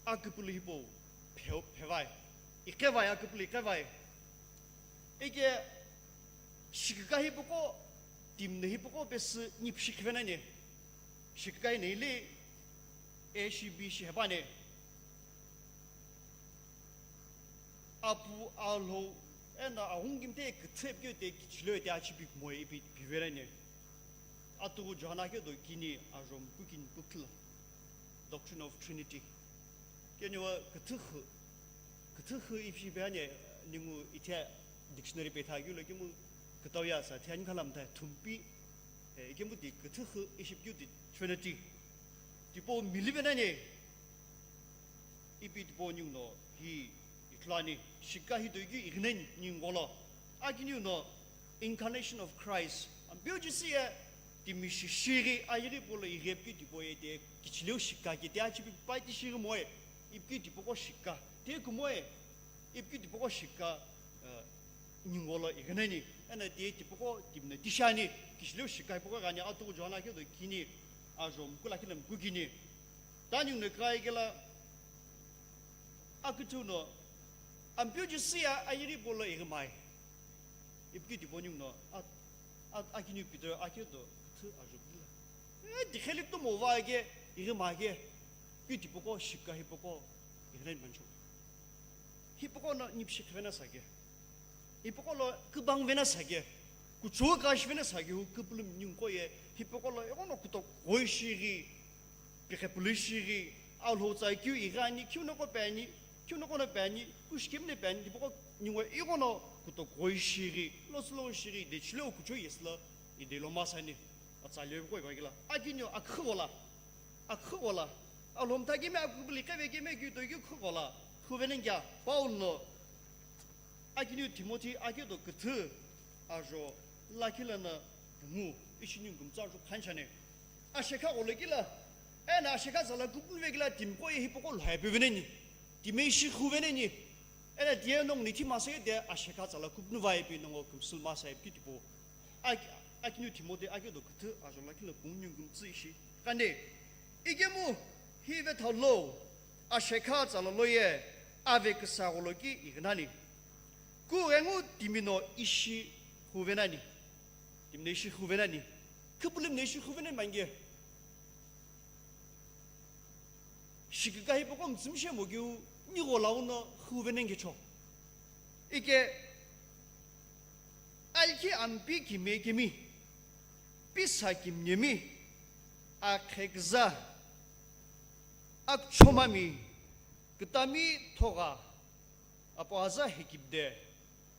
akupulu hipau phe-, phevai. Iqevai akupulu iqevai. Ike shikika hipaqo, timi no hipaqo pesü nipishi khivenani. Shikika hi neili A shi B shi hepani. Apu, alhou, eno aghungu kime te küthü pikeu te kichileu te achipi kumoe ipi piverani. Atughu Johana keu do kini ajo mkukini kukla. Doctrine of Trinity. Keniwa küthü khu, küthü khu ipi piveni ningu ithia dictionary petha keu lo kemu kütau ya sa thia nikhala mtha thumpi, eh, kemu di küthü khu ishi pikeu di Trinity. Tipau milivenani. Ipi tipau ningu no hi ithuluani, shikika hi toikeu ighineni ningu lo. Akiniu no incarnation of Christ. Ampeu Jisü ye timi shishighi ayeghi polo ighipikeu tipau ye te kichileu shikika ke te achipi pai ti shighi moe. Ipikeu tipaqo shikika. Te kumoe. Ipikeu tipaqo shikika, eh, ningu lo ighineni, eno tiye tipaqo timi no tishi ani, kichileu shikika hipaqo ghani atughu Johana keu do kini, ajo mkula kila mkukini. Ta ningu no kigha kela, akuthu no, Ampeu Jisü ye ayeghi polo ighimai. Ipikeu tipau ningu no, at-, at-, akiniu Peter akeu do, küthü ajo kila. Eh, tikheli kutomo va ke, ighima ke, keu tipaqo shikika hipaqo, ighineni mancho. Hipaqo no nipishi khivena sa ke. Hipaqo lo kübang vena sa ke. Kuchou kashi vena sa ke, hu kupulu ningu ko ye. Hipaqo lo, ego no kuto koi shighi. Pikhe pulu shighi, Alhou tsa keu ighi ani, keu noqo pe ani, keu noqo no pe ani, kushi kemi no pe ani, tipaqo ninguno ighono kutokughoi shighi, losülo shighi, dechilo kucho yesülo, idelo masani, atsa leo ko iba kila. Akiniu akhughola, akhughola, Alhou mtha kemi akupuli keve kemi keu toi keu khughola, khuvenengia, Paul no, Akiniu Timothy akedo küthü ajo lakhi lono pungu ishi ningu kümtsü ajo khanchani. Ashekha gholo kila, ena ashekha tsala kupunu vekila timiqo ye hipaqo lhai pe veneni. Timi ishi khu veneni. Ena tiye nongu nithi masa ye de ashekha tsala kupunu vai pe nongu kümsü masa ye kitipo. Ak-, Akiniu Timothy akedo küthü ajo lakhi lono pungu ningu kümtsü ishi. Kane, ikemu hi vethalo, ashekha tsala loye, ave küsa gholo ki ighinani. Kughengu timi no ishi khuvenani. Timi no ishi khuvenani. Khüpülümi no ishi khuvenani mangi. Shikika hipaqo mtsümshe mokeu nigho launo khuvenengecho. Ike alki ampi kimiye kemi, pisa kimnyemi, akhe küza, akchomami, kütami thogha, apo aza hikipde,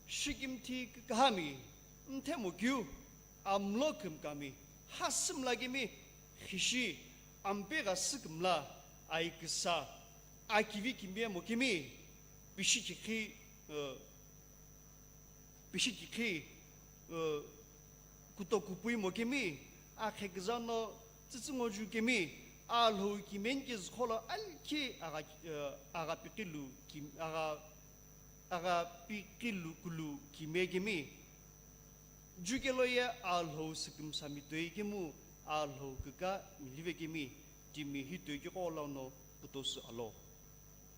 shikimthi kükahami, mthe mokeu, amlo kümkami, hasümla kemi, khishi, ampe gha sükümla, ai küsa, akivi kimiye mokemi, pishi kikhi, uh, pishi kikhi, uh, kuto kupui mokemi, akhe küza no tsütsü ngoju kemi, Alhou kimen ke zükholo alki agha, uh, agha piqilu kim-, agha Agha piqi lu kulu kimiye kemi, juke loye Alhou sükümsa mitoi kemu, Alhou küka milive kemi, timi hi toi kiqo launo putosu alo.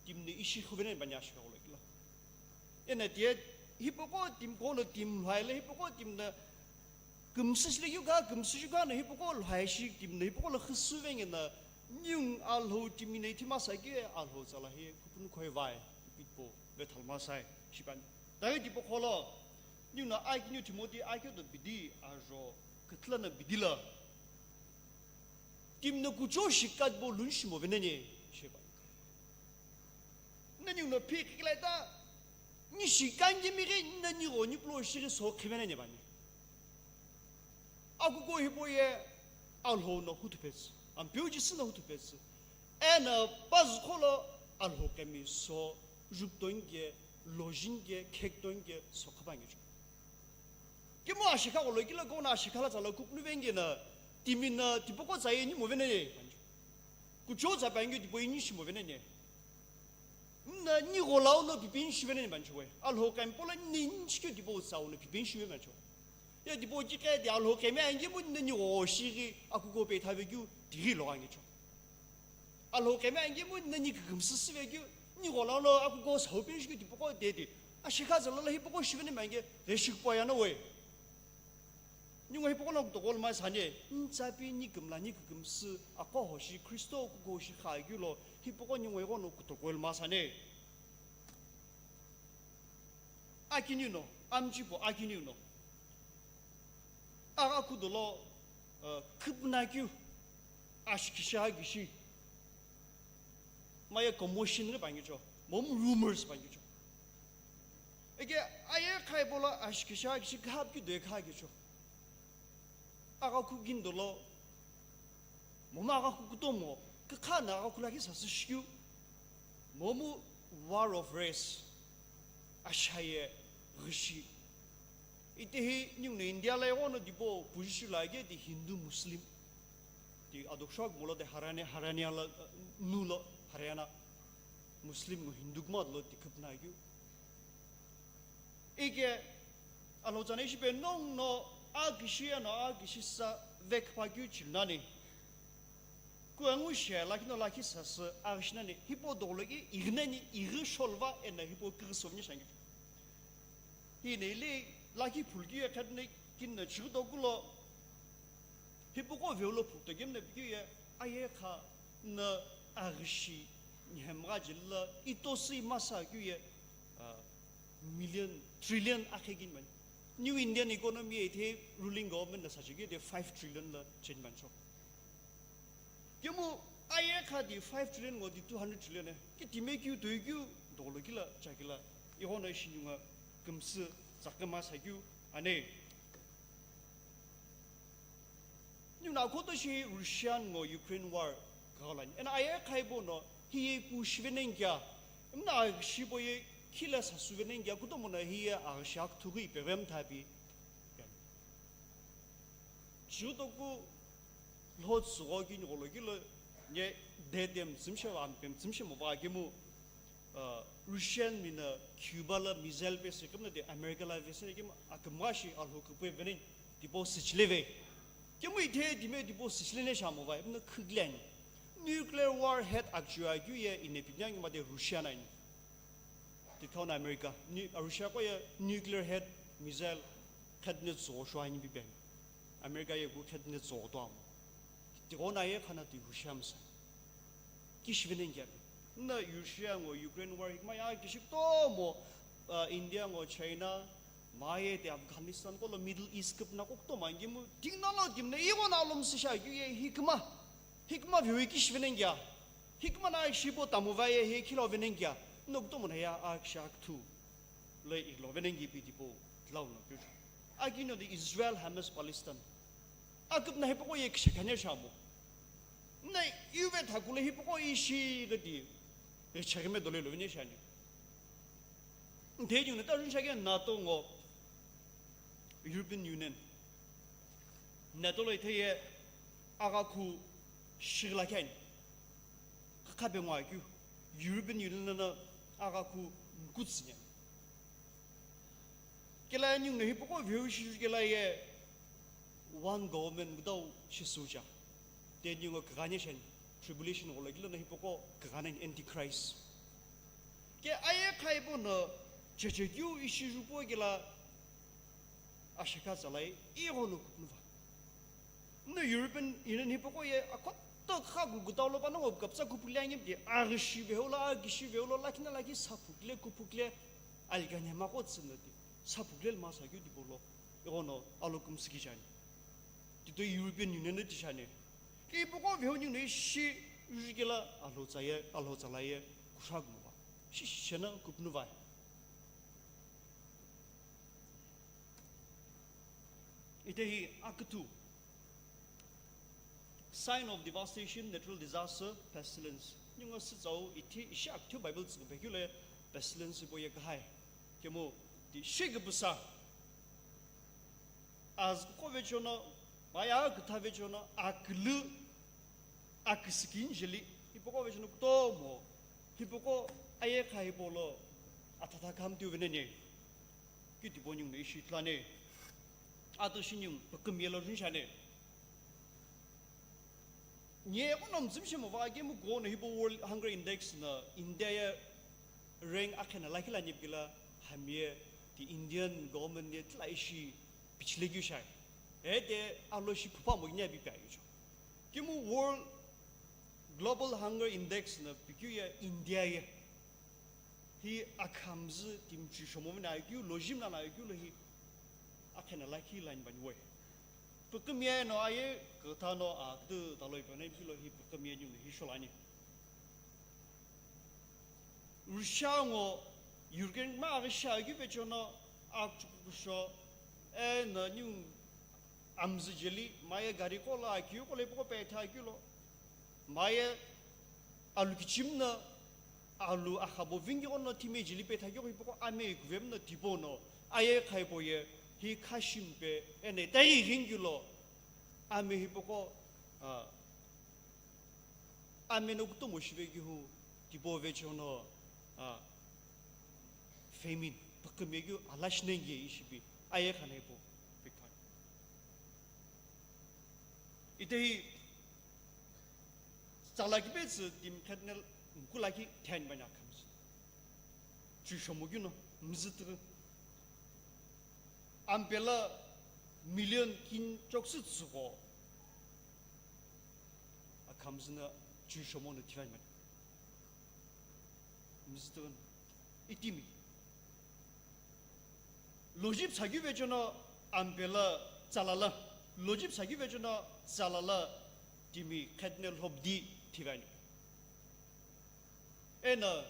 Timi no ishi khuvenani bani ashika gholo kila. Ena tiye hipaqo timi gholo timi lhai lo hipaqo timi no kümsü shile yu ka, kümsü shu ka no hipaqo lhai shi timi no hipaqo lo khüsü venge no, ningu Alhou timi no ithi masa ke Alhou tsala hi kupunu khoi vai, ipi tipau vethal masai, shipani. Tayo tipaqo lo, ningu no akiniu Timothy akedo bidi ajo, küthü lono bidi lo. Timi no kucho shikatbo lunshimo veneni, shipani. Nani uno phi kikilai ta, ni shikangi mi ghi, nani gho ni pulo shighi so khivena ni bani. Akuko hipau ye Alhou no hutupetsü, Ampeu Jisü no hutupetsü. Eno pazü kholo Alhou kemi so, juktonge, lojinge, khektonge, so khapange ju. Kemu ashikha gholo kila kono ashikha la tsala kupnu vengena, timi no tipaqo tsaye ni movena ye. Kucho tsa pange tipau ini shi movena ne. Na ni gholau no pipi ini shi vena ne bancho we. Alhou kemi pola ni ini shi ke tipau tsau no pipi ini shi vena cho. Ya tipau ki ke de Alhou kemi ange mu ni gho shighi akuko pe thave kyu tighi lo ange cho. Alhou kemi ange mu nani kükümsü süve keu, ni gholau lo akuko sau pe shi keu tipaqo de de. Ashikha tsala lo hipaqo shiveni mange, ghe shikpo ya no we. Ningu hipaqo lo kutokugholo masane, ntsapi ni kümla ni kükümsü, aqo hoshi Kristo kuko hoshi kha keu lo, hipaqo ningu ighono kutokugholo masane. Akiniu no, amchipo akiniu no. Agha kudolo, uh, khüpuna keu, ashikisha gishi. Maya commotion ghi pangicho, momu rumors pangicho. Eke aye khaipola ashikisha gishi ghap ki doi kha gicho. Agha kugindolo, momu agha kukutomo, kükha na agha kulaki sasü shikeu, momu war of race, ashaye ghishi. Itehi ningu no India la ighono dipo pujishi la age di Hindu Muslim. Di adoksho agumolo de Haryana, Haryana la, nulo, Haryana. Muslim ngo Hindu kuma lo di khüpna ageu. Ike, Alhou tsana ishi pe nongu no akishi ano akishi sa vekpa keu chilnani. Ku angu she lakhi no lakhi sasü agishinani. Hipau dolo ki ighinani ighi sholva ena hipau kighi sovni shangi. Hi neile lakhi phulki ye khatne kinna chighi dokulo. Hipaqo veulo phukto kemna pikeu ye, aye kha na aghishi nhemgha jeli la itosi masa keu ye, ah, million, trillion akhe kin mani. New Indian economy ye ithe ruling government na sachi keu de five trillion la chen mancho. Kemu aye Khadi five trillion ngo di two hundred trillion e. Ki timi keu toi keu dolo kila chakila. Ighono ishi ningu kümsü tsakima sakeu ane. Ningu na koto shi Russian ngo Ukraine war kaolani. Ena aye khaibo no hiye ku shivenengia. Mna shibo ye kila sasuvenengia kutomo na hiye a shak thugui pevem thabi. Chutoku lho tsügho kini gholo kilo nye dede mtsümshe va ampe mtsümshe mo va kemu, uh, Russian mina Cuba la missile pe se kemna de America la ve se kemu akümgha shi alho kupe venen tipo sichile ve. Kemu ithe dime tipo sichile ne shamo va emna khuglen. Nuclear warhead akjua kyu ye ine pinyang ma de Russian ain. Tikauna America, nu-, Russia ko ye nuclear head missile khedne tso shwa ni bipen. America ye ku khedne tso to am. Tikona ye khana ti Russia msa. Kishvenen kya. Na Russia ngo Ukraine war hikma ya kishik to mo, uh, India ngo China, ma ye te Afghanistan ko lo Middle East kup na kok to mangi mu. Ting na lo tim ne i go na lom sisha kyu ye hikma. Hikma vyu kishvenen kya. Hikma na shibo tamu va ye he khilo venen kya. Nok to mo na ya a kshak thu. Le iglo venengi pi tipo tlau no kyu. Agino de Israel, Hamas, Palestine. Aküp na hipoko ye kishakane shamo. Na yuve thakule hipoko ishi gadi. Richagime dole lo vene shani. Nte jung na ta jun shage NATO ngo European Union. NATO lo itheye aga khu shigla kyan. Kakhabe ngwa kyu. European Union na aga khu nkutsinya. Kela ningu no hipoko view shi kela ye one government gudau shi suja. Te ningu kagane shen tribulation gola kila no hipoko kagane antichrist. Ke aye khaibo no cheche kyu ishi jupo kela ashaka zalai i go no kupnuva. No European Union hipoko ye akoto kha gutau lo pano ngo kapsa kupukle angim ke agishi vehula agishi vehula lakina laki sapukle kupukle alganya ma ko tsina ti sapukle ma sa kyu di bolo. Igono alo kumsiki jani. Tito European Union ti shani. Ki hipoko vehu ni no ishi jikela alo tsaye alo tsalaye kusha gumuva. Shishena kupnuva. Itehi aküthu. Sign of devastation, natural disaster, pestilence. Ningu sütsau ithi ishi aküthu Bible tsügü pekule pestilence ipo ye kahai. Kemu ti shigü busa. Az ko vechono, maya kütha vechono, akülü, aküsükin jeli, hipoko vechono kutomo, hipoko aye kha hipolo, athata kam tiu venene. Kitipo ningu no ishi tlane. Ato shi ningu pekümye lo rinshane. Nye ko nom zimshi mo va game go no hipo World Hunger Index na India ye rank akhena lakhi la nyipkila hamye the Indian government ye tla ishi pichile gyu shai. E de alo shi phupa mo nya bi pa yu. Kimu World Global Hunger Index na pikyu ye India ye. Hi akhamzü timchi shomomina akyu lo jimna na akyu lo hi akhena lakhi line bani woi. Pükümye no aye kutha no akdü taloi pene kilo hi pükümye nyu hi sholani. Russia ngo Ukraine ma Russia gi pechono akchukusho e no nyu amzü jeli maye gari kola akyu kola ipo petha akyu lo. Maye alu kichim na alu akhabo vingi ono timi jili pe thagyo hipoko ame ikuvem na tipo no aye khaipo ye hi khashim pe ene tai vingi lo ame hipoko, ah, ame no kutomo shive gihu tipo vechono, ah, famine pakame gyu alash nenge ishibi aye khana ipo. Itehi tsalakipe tsü timi khetnel mkulaki then banya khamsü. Chui shomokino mzütü. Ampela million kin choksü tsüko. Akhamzüna chui shomo no thivan mani. Mzütü itimi. Lojip sagivechono ampela tsalala. Lojip sagivechono tsalala timi khetne lhobdi thivani. Eno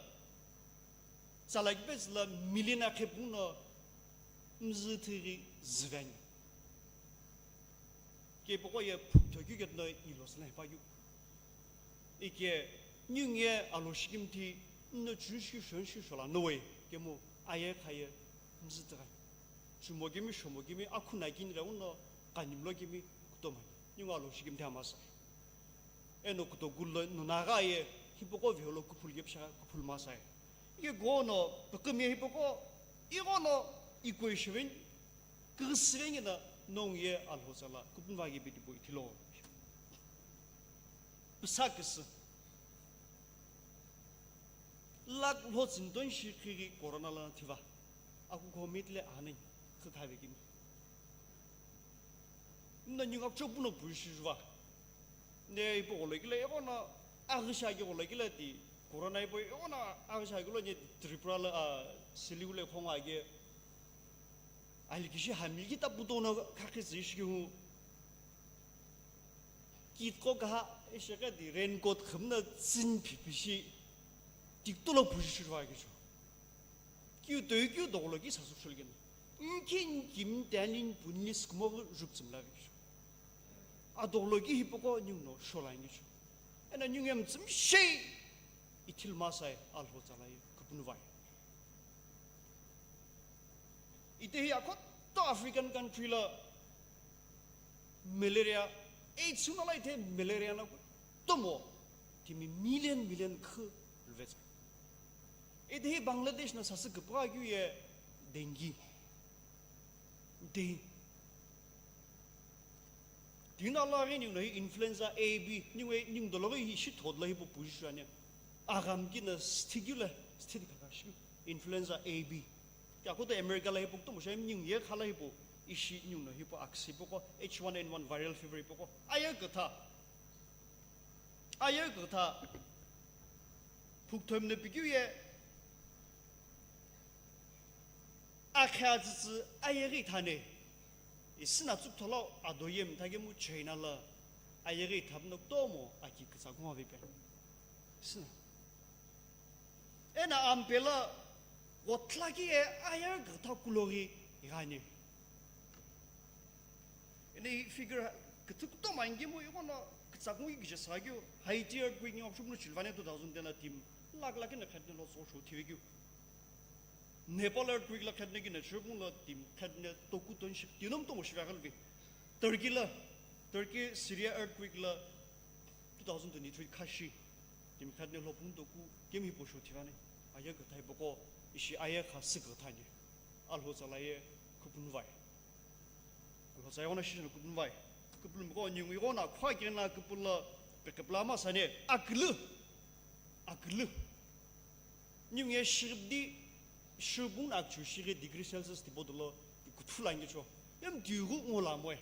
tsalakipetsu lo million akhe puno mzü thighi züveni. Ke hipaqo ye phukutho keu ketino ilo sina hipakeu. Ike ningu ye alo shikimthi nno chunshi shonshi shola nowe kemu aye khaye mzü tigha. Chumo kemi shomo kemi akhuna kini ra uno kanimlo kemi kutomani. Ningu alo shikimthi amasa. Eno kutoku lo nunagha ye hipaqo velo kuphulu kepsha kuphulu masa ye. Ike gono pekemi ye hipaqo ighono ikoi shiveni. Kighisirengina nongu ye Alhou tsala kupunva ye bitipu ithilo. Pisa kisi. Lak lho tsindon shi khighi corona la thiva. Aku gomit le anai khikhavi kini. Nna ningu akcho puno pushi juva. Ne ipo golo kila ego na aghisha ke golo kila di corona ipo ego na aghisha ke lo ne Tripura la, ah, Siliguri le khonga ke. Alikishi hamiliki ta puto na khakhi zishi hu. Kitko kaha esheka di raincoat khumna tsin phipishi tikto lo pushi shuwa kicho. Kiu toi kiu dogolo ki sasu shulgin. Inkin kim tanin punni skmo juk tsimla kicho. A dogolo ki hipoko ningu no shola kicho. Ena ningu em tsim shei ithil masai Alhou tsala ye kupunuvai. Ite hi akhoto African country lo malaria, AIDS suna la ite malaria na kutomo timi million million khu lvetsai. Ite hi Bangladesh na sasü kipha keu ye dengue. Ite hi Tina la ghi ningu no hi influenza A B, ningu, ningu dolo ghi hi shi thot la hi pu pushi shani. Agam ki na sthi kyu la, sthi di kaka shi. Influenza A B. Kya ko to America la hi pu to mo shi ningu ye khala hi pu, ishi ningu no hi pu aksi pu ko H one N one viral fever pu ko. Aya kutha. Aya kutha. Phukthom ne pikyu ye. Akhe atsütsü ayeghi ithane. Isina tsüktholo ado ye mthakemu China la ayeghi ithapuno kutomo aki kütsa kuma vepe. Isina. Ena ampela ghotlaki e ayeghi kütha kuloghi ighani. Ene figure küthü kutomo angemu ighono kütsa kungu kije sakeu Haiti earthquake ngi option no chilvane two thousand ten la timi lakh lakh na khatne lo so sho thive keu. Nepal earthquake la khatne kina chirpung la timi khatne toku tonshi tinom tomo shiva kalvi. Turkey la, Turkey Syria earthquake la two thousand twenty-three khashi timi khatne lopung toku kemi hipo sho thivani. Aya küthai boko ishi aya kha sik küthani. Alhou tsala ye kupunuvai. Alhou tsala ye ona shishino kupunuvai. Kupunuvai ko ningu ighono khwa kena kupula pekepla ma sane akulu. Akulu. Ningu ye shirdi, shibun akchu shiri degree Celsius tipo dolo, di kuthu la ngecho. Yam diru ngo la moe.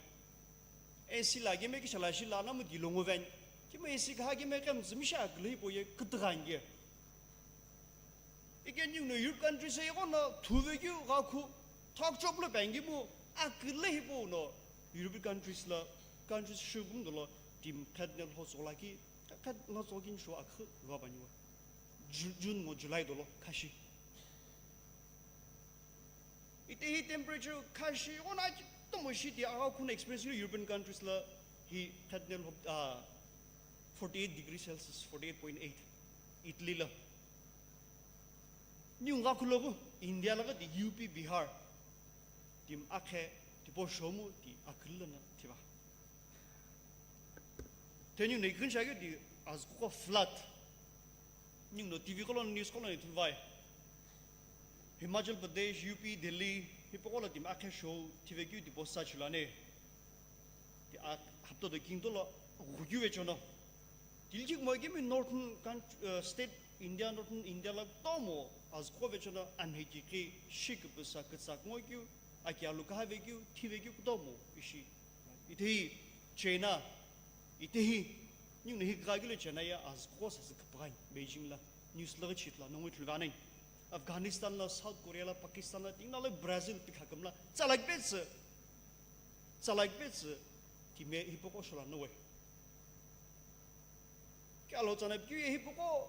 A C la geme ki shala shi la na mu di longo ven. Kima A C ka geme kem zimi sha akulu hi po ye kutuga nge. Ike ningu no Europe countries e ighono thuve kyu gha khu thok chop lo bangi mu akulu hi po no European countries la countries shibun dolo timi khatne lho sola ki khatne lho sola ki sho akhu lwa bani wa. Ju-, June ngo July dolo khashi. Ite hi temperature khashi ighono aki tomo shi ti agha khuna experience European countries la hi khatne lho, ah, forty-eight degree Celsius, forty-eight point eight Italy la. Ningu gha kulogu India la gha di U P Bihar. Timi akhe tipo shomu ti akulu na thiva. Teni nei kun shagyu di azkuko flood. Ningu no T V kolo news kolo ni thuvai. Himachal Pradesh, U P, Delhi, hipaqo la timi akhe show thive kyu di post sa chulane. Ti ak hapto do king to lo ghukyu ve chono. Tilki mo kemi northern country, uh, state India, northern India la tomo azkuko ve chono anheki ki shik pisa kitsa ngo kyu aki alu kaha ve kyu thive kyu kutomo ishi. Ite hi China, ite hi, ningu no hi kagile China ya azkuko sasü kipagani, Beijing la, news la chit la, nongwi thulvanai. Afghanistan la, South Korea la, Pakistan la, tingna la, Brazil pikha kamla, tsalak petsü, tsalak petsü, time hipoko shola nowe. Kya lo tsana pikyu ye hipoko,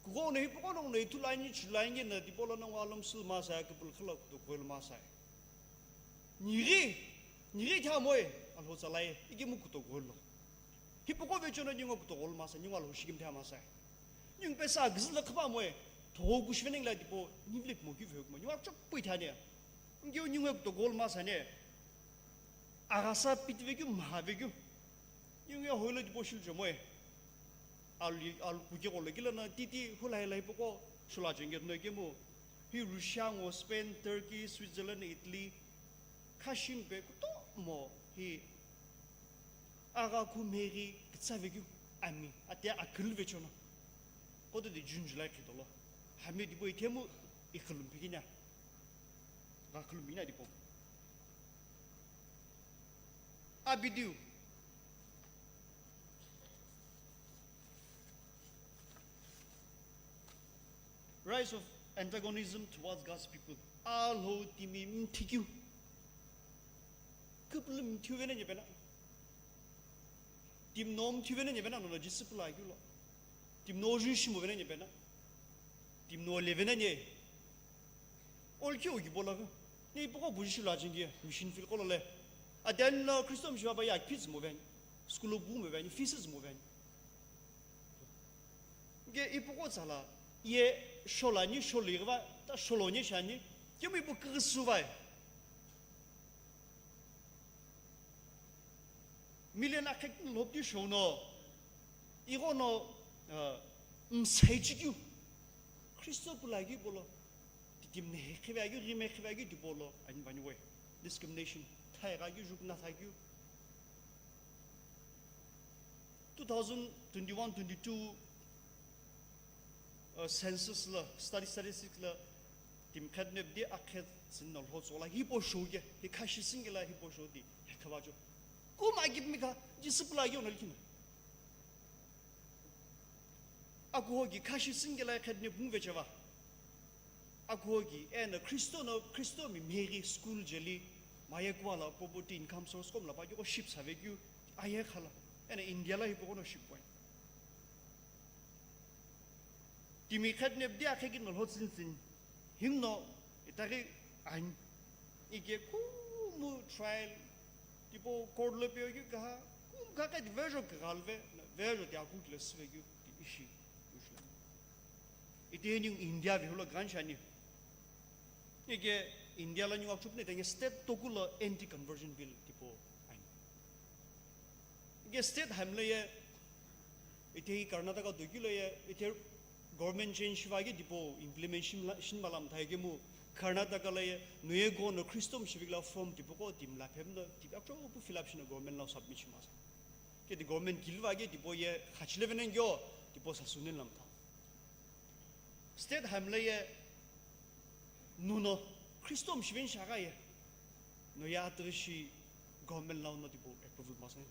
Kughou no hipaqo no ithulu ani chulu ani na tipau lono ngo alomsü masai, kupulukhu lo kutokugholo masai. Nighi, nighi tha moi, Alhou tsalai, ikemu kutokugholo. Hipaqo vecho no ningu kutokugholo masai, ningu Alhou shikimtha masai. Ningu pesa gizila khapa moi, thogo kushivene ngila tipau, nivile pimo kiveu kuma, ningu akchok pui thane. Ngiu ningu kutokugholo masai ne. Aghasa pitivekeu, mhavekeu. Ningu ye hoilo tipau shilcho moi. Alu, alu kuke kolo kila na titi hulai lai poko shula chenge no kemu. Hi Russia ngo Spain, Turkey, Switzerland, Italy. Khashing pe kutomo hi agha khu meghi kitsavekeu ami ate akülvecho no. Koto di June, July khitolo. Hami tipau ithemu ikhulum pikina. Gha khulum ina tipau. Abidiu. Rise of antagonism towards God's people. Alhou timi mthikeu. Kupulu mthiu vene nyepena. Timi no mthiu vene nyepena no disciple akeu lo. Timi no jun shimu vene nyepena. Timi no le vene nye. Olkeu ki bola. Ni poko buji shula jingi mission field kolo le. Aden no Christo mishiba ba ya kids mo ven. School bu mo ven, fees mo ven. Nge ipuko tsala, ye sholani, sholighva, ta sholoni shani, kemu ipu kighisu vai. Million akhek lhopdi shono, ighono, uh, msaichikyu. Christo pulagi bolo, titim ne khivayu, rime khivayu di bolo, ani bani we. Discrimination, thai gagyu, jukna thagyu. Two thousand twenty-one twenty-two, uh, census la, study statistics la, timi khatnep di akhet sin no lho tsola, hipo show ge, hi khashi singila hipo show di, he khavajo. Kum agip mika, disciple agyo no likina. Akuho gi khashi singila khatnep move cheva. Akuho gi, ena Christo no, Christo mi meri school jeli, maye kwa la poverty income source kom la pa gyoko ship save gyu, aye khala. Ena India la hipo kono ship point. Timi khatnep dia kheki no lhotsin sin. Himno, itari ain. Ike kumu trial, tipo court lo peo gyu kaha, kum kaka di vejo kagalve, vejo di aku kilo sive gyu, di ishi, ushla. Ite ningu India vehula ganshani. Ike India la ningu akchupne tenge state tokulo anti-conversion bill tipo ain. Ike state hamle ye, ite hi Karnataka dokilo ye, ite government change shiva ge tipo implementation la, shin malam thai ke mu Karnataka la ye, nuye go no Christo mshivik la form tipo ko tim la phem no, tip akcho pu fill up shino government la submit shima sa. Ke di government kilva ge tipo ye, khachile venen gyo, tipo sasunen lam tha. State hamle ye, nuno, Christo mshiven shaga ye. No ya atrishi government lau no tipo approval mas ne.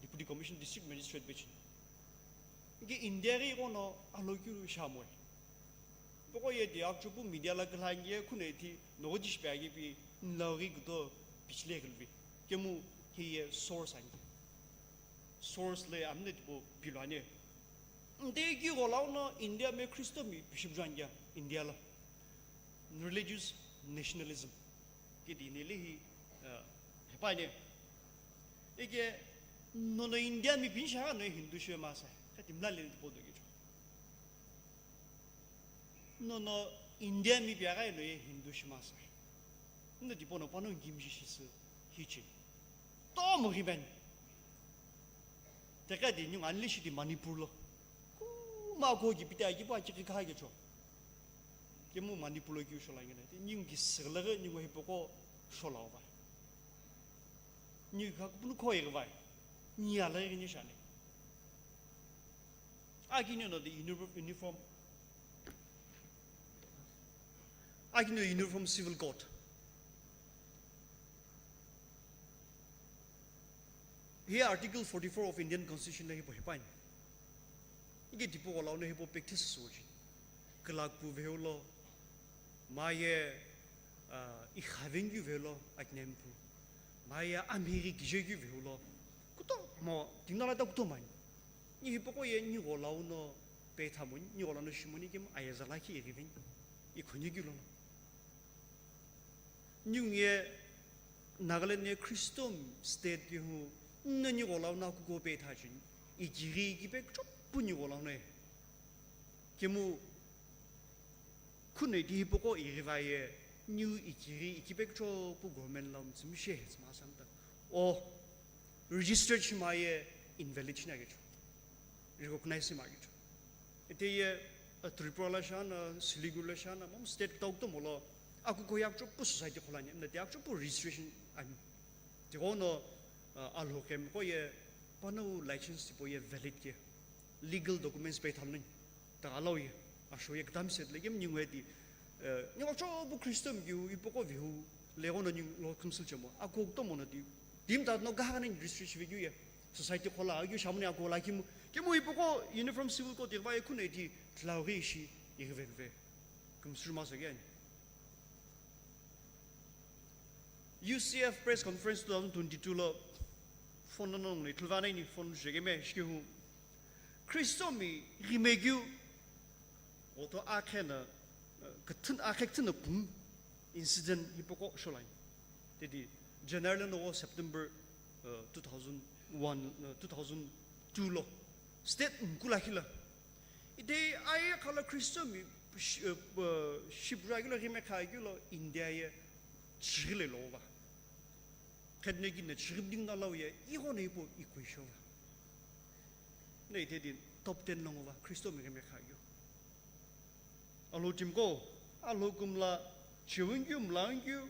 Deputy Commissioner District Magistrate bechin. Ge India ri kono alokyu shamwe. Poko ye di akchupu media la khala nge khune thi no dish pa ge pi lau ri kuto pichle gelvi. Kemu hi ye source ange. Source le amne tipo pilwane. Nde ki golau no India me Christo mi bishop jangya India la. Religious nationalism. Kidi nili hi, uh, hepaine. Ike nono India mi bin shaga no Hindu shwe masa. Kati mla le bodo gicho. Nono India mi biaga no ye Hindu shwe masa. No dipo no pano gimji shisu hichi. To mo hiben. Teka di nyung anli shi di Manipur lo. Kuma ko gi pita gi pa chi ka ge cho. Kemu Manipur lo kyu shola ngena. Ti nyung gi sirla ge nyung hi poko shola va. Nyi ka kupunu ko ye va. Nyi ala ge nyi shane. Aki nyo no the univer-, uniform. Aki nyo uniform civil code. Hi Article forty-four of Indian Constitution la hipo hipain. Ike tipo wala ono hipo practice soji. Kelakpu veulo, maye, ah, ikhavengyu veulo, aknempu. Maye amhiri gijegyu veulo. Kuto mo, tingala ta kuto mani. Ni hipoko ye ni gola uno, Peitha moni, nigholo no shimoni kemu ayeza lakhi ighiveni. Ikhonye keu lono. Ningu ye Nagaland ye Christian state keu hu, nna nigholo no akuko peitha cheni. Ikighi ikipe kuchopu nigholo no ye. Kemu khunoi ti hipaqo ighiva ye, niu ikighi ikipe kuchopu government lo mtsümishe tsüma samta. O registered shima ye invalid shina kecho. Recognize shima kecho. Ete ye, uh, Tripura la shana, Siliguri la shana, momu state kutomo lo, akuko ye akuchopu society kholani, mna ti akuchopu registration ani. Tighono, uh, Alhou kemu ko ye, panongu license tipau ye valid ke. Legal documents peitha nani. Ta allow ye, asho ye kdam set le kemu ningu ye ti, uh, ningu chopu Christian keu, ipaqo vihu, leghono ningu lo council chemo, akuko kutomo no ti, dim ta no gaha nani registration ve keu ye. Society khola, akeu shamuni akola kimu. Kimu ipaqo Uniform Civil Code ighiva ye khunoi ti, tlau ghi ishi, ighive ve. Kumsur maso gani. U C F press conference two thousand twenty-two lo, phone no nong ni, ithulu vane ni phone shegeme, shike hu. Christian mi ghime keu, oto akhe na, uh, kthun, akhe kthun na pum incident hipaqo sholai. Tedi, January lo no September, uh, two thousand one, uh, two thousand two lo. State mkula hila. Ite aye khala Christian mi, sh-, uh, uh, shipra kilo ghime kha kilo India ye chigile lo va. Khedne kine chigibding na lau ye, ighono ipo ikui sho va. Ne ite din top ten lo ngo va, Christian mi ghime kha kilo. Alhou team ko, Alhou kumla, chewingkeu, mlangkeu,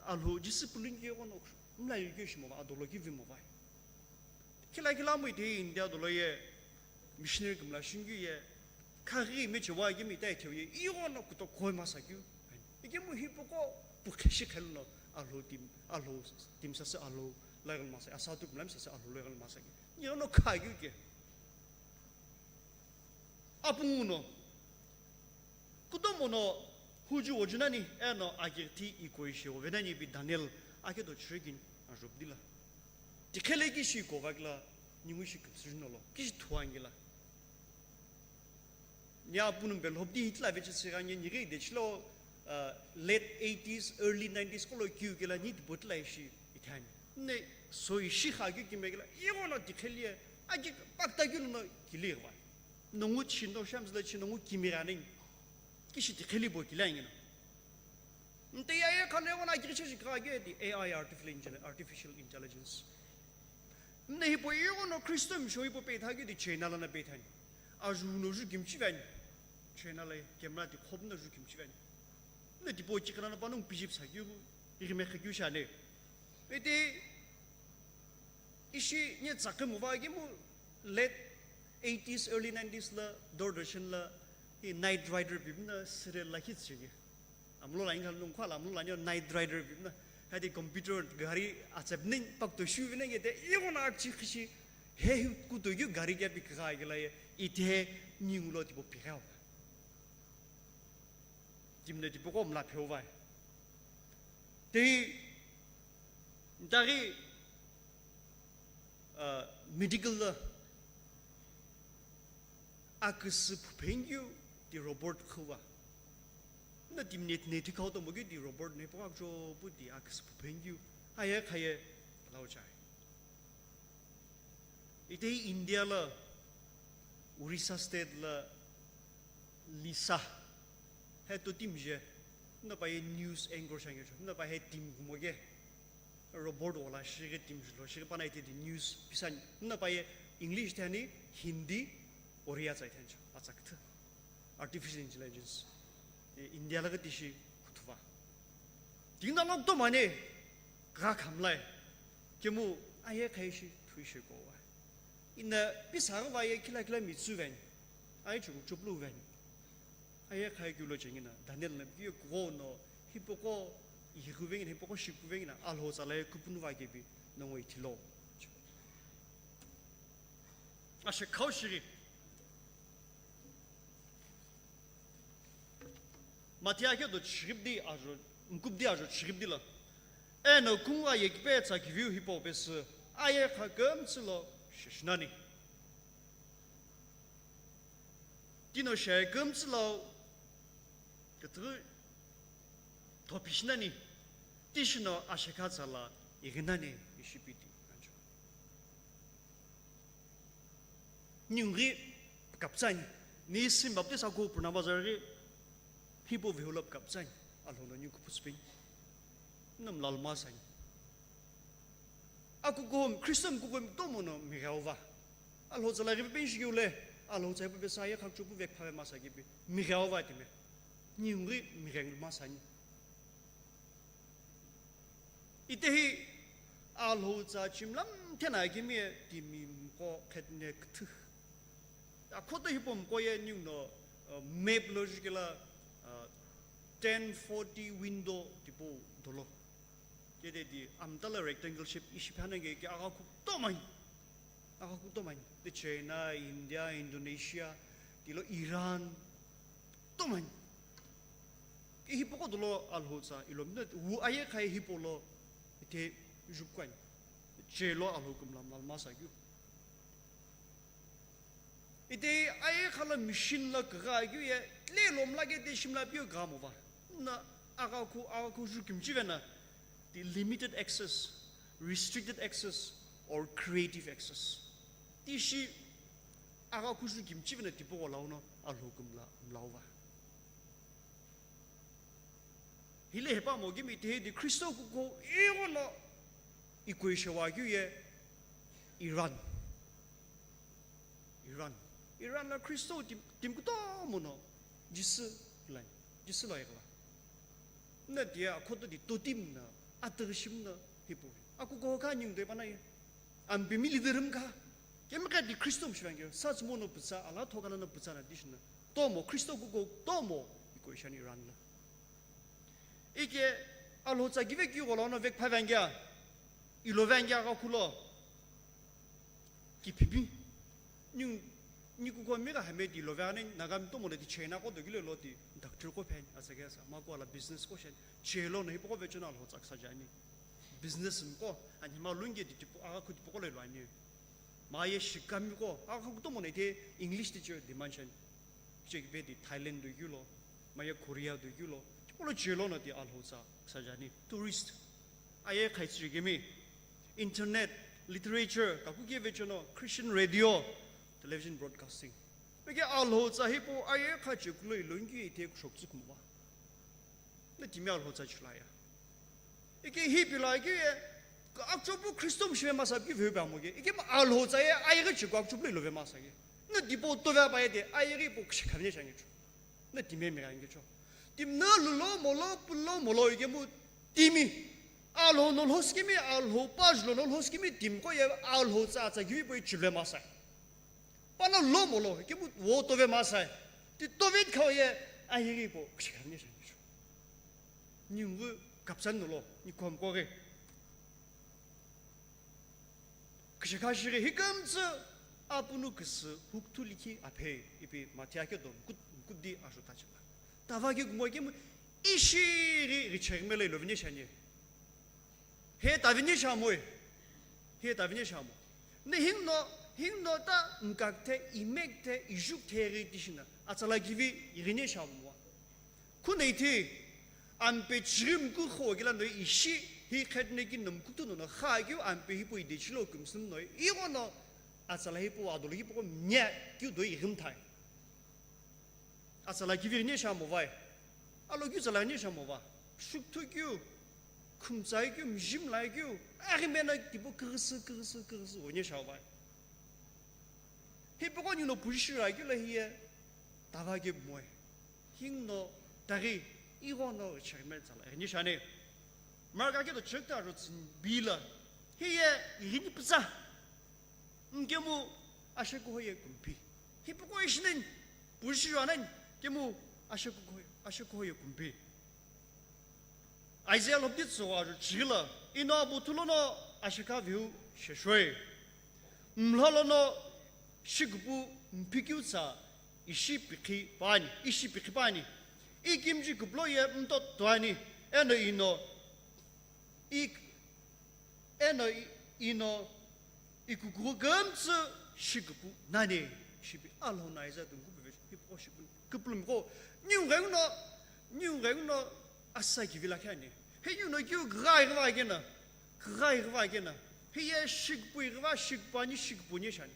Alhou discipline keu kono, mla yukeu shimo va, adolo ki vimo va. Kila kila mo ite India dolo ye, missionary kumla shingkeu ye, khaghi me chewa ye mi tai theu ye, ighono kuto koi masa keu. Ike mo hipaqo, pukhe shi khelo no, Alhou team, Alhou team sase Alhou, lagal masa, asatu kumla sase Alhou lagal masa keu. Ighono kha keu ke. Apungu no, kutomo no huju oju nani, eno agirthi ikoi shi ove nani bi Daniel, ake do chirigin, ajobdila. Tikhele kishi kovakila, ningu shi kumsur no lo, kishi thuangila. Nya apungu belhop di hitla vechi siga nye nighi de chilo, uh, late eighties, early nineties kolo kiu kila ni tipotla ishi ithani. Ne so ishi kha keu kime kila, ighono tikhele ye, aki pakta keu no kili va. Nongu chi no shams la chi nongu kimi gha nani. Kishi tikhele bo kila ingino. Nte ya ye khale ighono aki chi kha keu di A I, artificial intelli-, artificial intelligence. Nna hipau ighono Christian misho hipau peitha keu di China lana peithani. Aju no ju kimchi vani. China la camera ti khop no ju kimchi vani. Nna tipau chikana na panongu pijip sa keu, iri me kha keu shane. Ete, ishi nye tsakhe muva kemu late eighties, early nineties la, Doordarshan la, hi Knight Rider pimna serial la hit shige. Amlo la inghal nung khala amlo la nyo Knight Rider pimna. Hadi computer gari atsep ning pak to shu vine ngete, ighono akchi khishi, he hi kuto yu gari kya pi kha gila ye, ite ningu lo tipo pi kha. Timne tipo ko mla pheu vai. Te, ntaghi, uh, medical la, aküsü phuphengiu ti robot khuva. Na timne ne ti khau to mogi ti robot ne pogak jo pu ti aküsü phuphengiu. Aye khaye lau chai. Ite India la, Orissa state la, Lisa. He to team je. Na pa ye news anchor shang je. Na pa he team kumo ge. Robot wala shighi team jilo, shighi pana ite di news pisani. Nna pa ye English thani, Hindi, Oriya tsai thancho, atsa kthu. Artificial intelligence. E, India laga tishi kuthuva. Tingna lok to mane, gha khamlai. Kemu, aye khaishi, thuishi ko wa. Inna pisa va ye kila kila mitsu vani. Aye chuku chuplu vani. Aye khaye keu lo chengina, Daniel na piye kughono, hipaqo, ihikuvengina, hipaqo shikuvengina, Alhou tsalaye kupunu va kepi, nongo ithilo. Ashe khau shiri. Mathiya khe do chiribdi ajo, mkubdi ajo chiribdi la. Eno kungwa yekipe tsa kiviu hipau pesü, aye kha kümtsü lo sheshinani. Tino shai kümtsü lau kütüghü thopishinani, tishino ashekha tsala ighinani ishipiti anjo. Ninghi kaptsani, ni sim baptist ako purnama zarghi, hipo vihulap kaptsani, alhono ni kupuspin, nam lalma sani. Akukuhum, Christian kukuhum tomo no mighauva. Alhotsa la rivi penshi giule, alhotsa ipu vesa ye khakchupu vek phave masa gibi. Mighauva timi. Ningri migheng masani. Itehi alhotsa chimlam tena kimi timi mko khetne kthu. Akhoto hipo mko ye ning no, uh, map lo jikela, uh, ten forty window tipo dolo. Kede di amtala rectangle shape ishi phana ke, ke aga kutomai. Aga kutomai. The China, India, Indonesia, tilo Iran. Tomai. Ke hipoko dolo alhotsa ilomna wu aye khai hipolo ite jukwan. Chelo alho kumlam lalma sa kyu. Ite aye khala machine la kaga kyu ye, tle lom la ke te shimla piu ga mo va. Na aga ku, aga ku ju kimchi vena, the limited access, restricted access, or creative access. Ti shi aga ku ju kimchi vena tipo ko launo alho kumla mlauva. Hile hepa mo gimi te di Kristo ku ko ego no iko ishewa kyu ye Iran. Iran. Iran la Kristo tim, tim kutomo no Jisu lan. Jisu la ikla. Na dia akhoto di totim na, atagshim na, hipo. Aku ko ka ning de panai. Ambi mi leader ka. Kemi ka di Kristo mshivang yo. Sa tsumo no putsa, ala thoka na putsa na dishna. Tomo, Kristo ku ko tomo, iko ishan Iran la. Ike alhotsa give kyu golo no vek phave angya. Ilo ve angya ka kulo. Ki phipi. Ning, ni ku ko mi ga hame di lo ve ane, naga mi tomo le di China ko do gile lo di doctor ko phen, asa ke sa, ma ko ala business ko shen, chelo no hipo ko ve chona alhotsa ksa jani. Business ko, ani ma lungi di tipo, aga ku tipo ko le lo ani. Ma ye shikami ko, aga ku tomo ne te English teacher demand shen. Kicheki pe di Thailand do yulo, maya Korea do yulo, tipolo chelo no di alhotsa ksa jani, tourist. Aye khai chigimi, internet, literature, kaku ke vechono, Christian radio, television broadcasting. Peke alhotsa hipo aye kha chekulo ilongi ite kushok tsukuma. Na timi alhotsa chulaya. Ike hi pila ike ye, ka akchopu Kristo mshime masa ki veu ba mo ke. Ike ma alhotsa ye, aye ke chiko akchopu lo ve masa ke. Na dipo to ve ba ye de, aye ke po kshe khavne shange cho. Na timi me range cho. Tim na lo lo mo lo, pu lo mo lo ike mu timi. Alho no lo skimi, alho paj lo no lo skimi, tim ko ye alhotsa tsa ki po chule masa. Pana lo mo lo, ike mu wo to ve masa. Ti to ve khao ye, aye ke po kshe khavne shange cho. Ningu kapsan nulo, ni kom koge. Kishikashiri hikamtsu apunu kisu huktu likhi aphe ipi Mathiake do mkut-, mkutdi asho tachila. Tava ke gumo ke mu ishiri richegmele ilovine shanye. He tavine shamoi. He tavine shamo. Ne hingno, hingno ta mkakte, imekte, ijukthe ri tishina. Atsala kivi irine shamo. Khuneithi, ampe chighi mkukhu okila no ishi, hi khetneki no mkutu no kha keu ampe hipau idechilo kumsum no, ighono atsala hipau adolo hipau mnya keu do ighimthai. Atsala kivi ne sha movai. Alo keu tsala ne sha mova. Shukthu keu, khumtsai keu, mjimlai keu, aghimena tipo kürüsü, kürüsü, kürüsü, one sha ovai. Hipau ko ninguno pushi ra keu la hiye, tava ke moe. Hingno taghi, ighono chegme tsala, ni shane. Marka ke do chekta ro tsin bila. Hiye, ighini putsa. Nkemu ashe kuhoye kumpi. Hipau ko ishineni, pushi ra nani, kemu ashe kuhoye, ashe kuhoye kumpi. Isaiah lopdi tsuwa ro chigila, ino abu thulono ashekha viu sheshoi. Mlhalono shikupu mpikiu tsa ishi pikhi pani, ishi pikhi pani. Ikimji kuplo ye mtot tuani, eno ino, ik, eno i, ino ikukuru kümtsü shikupu nani. Shipi Alhou no aiza tungku pivecheni, hipaqo shikupuni. Küpülümi qo, ningu ghenguno, ningu ghenguno asa kivi lakhi ani. He ninguno kiu kghai ghivakena, kghai ghivakena. Hiye shikupui ghiva, shikupu ani, shikupuni shani.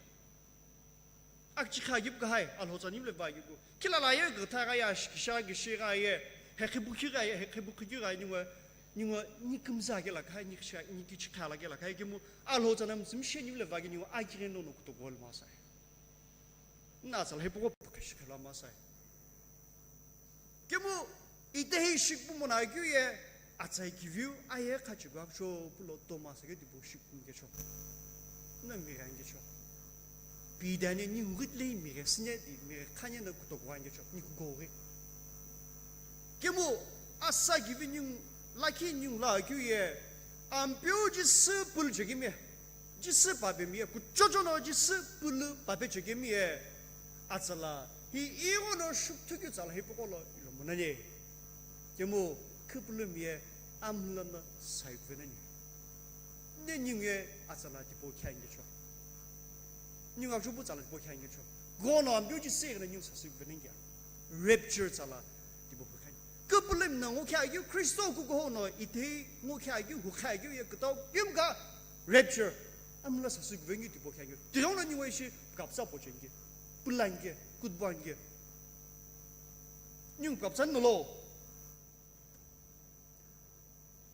Akichikha kipu kahai, Alhou tsa ningu le vakiku. Khilala ye kutha gha ye, shikisha kishi gha ye, he khibukhi gha ye, he khibukhi gha ye, ningu, ningu, ni kümza ke lakha, ni kisha, ni kichikha la ke lakha, kemu Alhou tsa na msumshe ningu le vaki ningu, akire no no kutokuwa le masai. Na tsala hipaqo pukha shikhala masai. Kemu itehi shikupumona keu ye, atsai kiviu aye khachigu aksho pulo toma sa ke tipau shikupumi kecho. Na migha angecho. Pidane ni ngit le migha sine di migha khane na kutokuwa angecho. Ni kugoghi. Kemu asa kivi ningu lakhi ningu la keu ye, Ampeu Jisü pulu chekemi. Jisü papemi ye, kuchocho no Jisü pulu pape chekemi ye, atsala, hi ighono shukthukeu tsala hipaqo lo ilo monani. Kemu, küpülümi ye, amhla no sai kuvenani. Ne ningu ye, atsala tipau khe angecho. Ningu aksho pu tsala tipau khe angecho. Ghono Ampeu Jisü ighono ningu sasü kuvenani kea. Rapture tsala tipau phukhani. Küpülümi no ngukhe akeu, Kristo kukuhou no itehi ngukhe akeu, hukhe akeu ye kütau kemu ka rapture. Amla sasü kuvengi tipau khe akeu. Tighenguno ningu ishi kapsa pochenge. Pulange, kutbuange. Ningu kapsa nolo.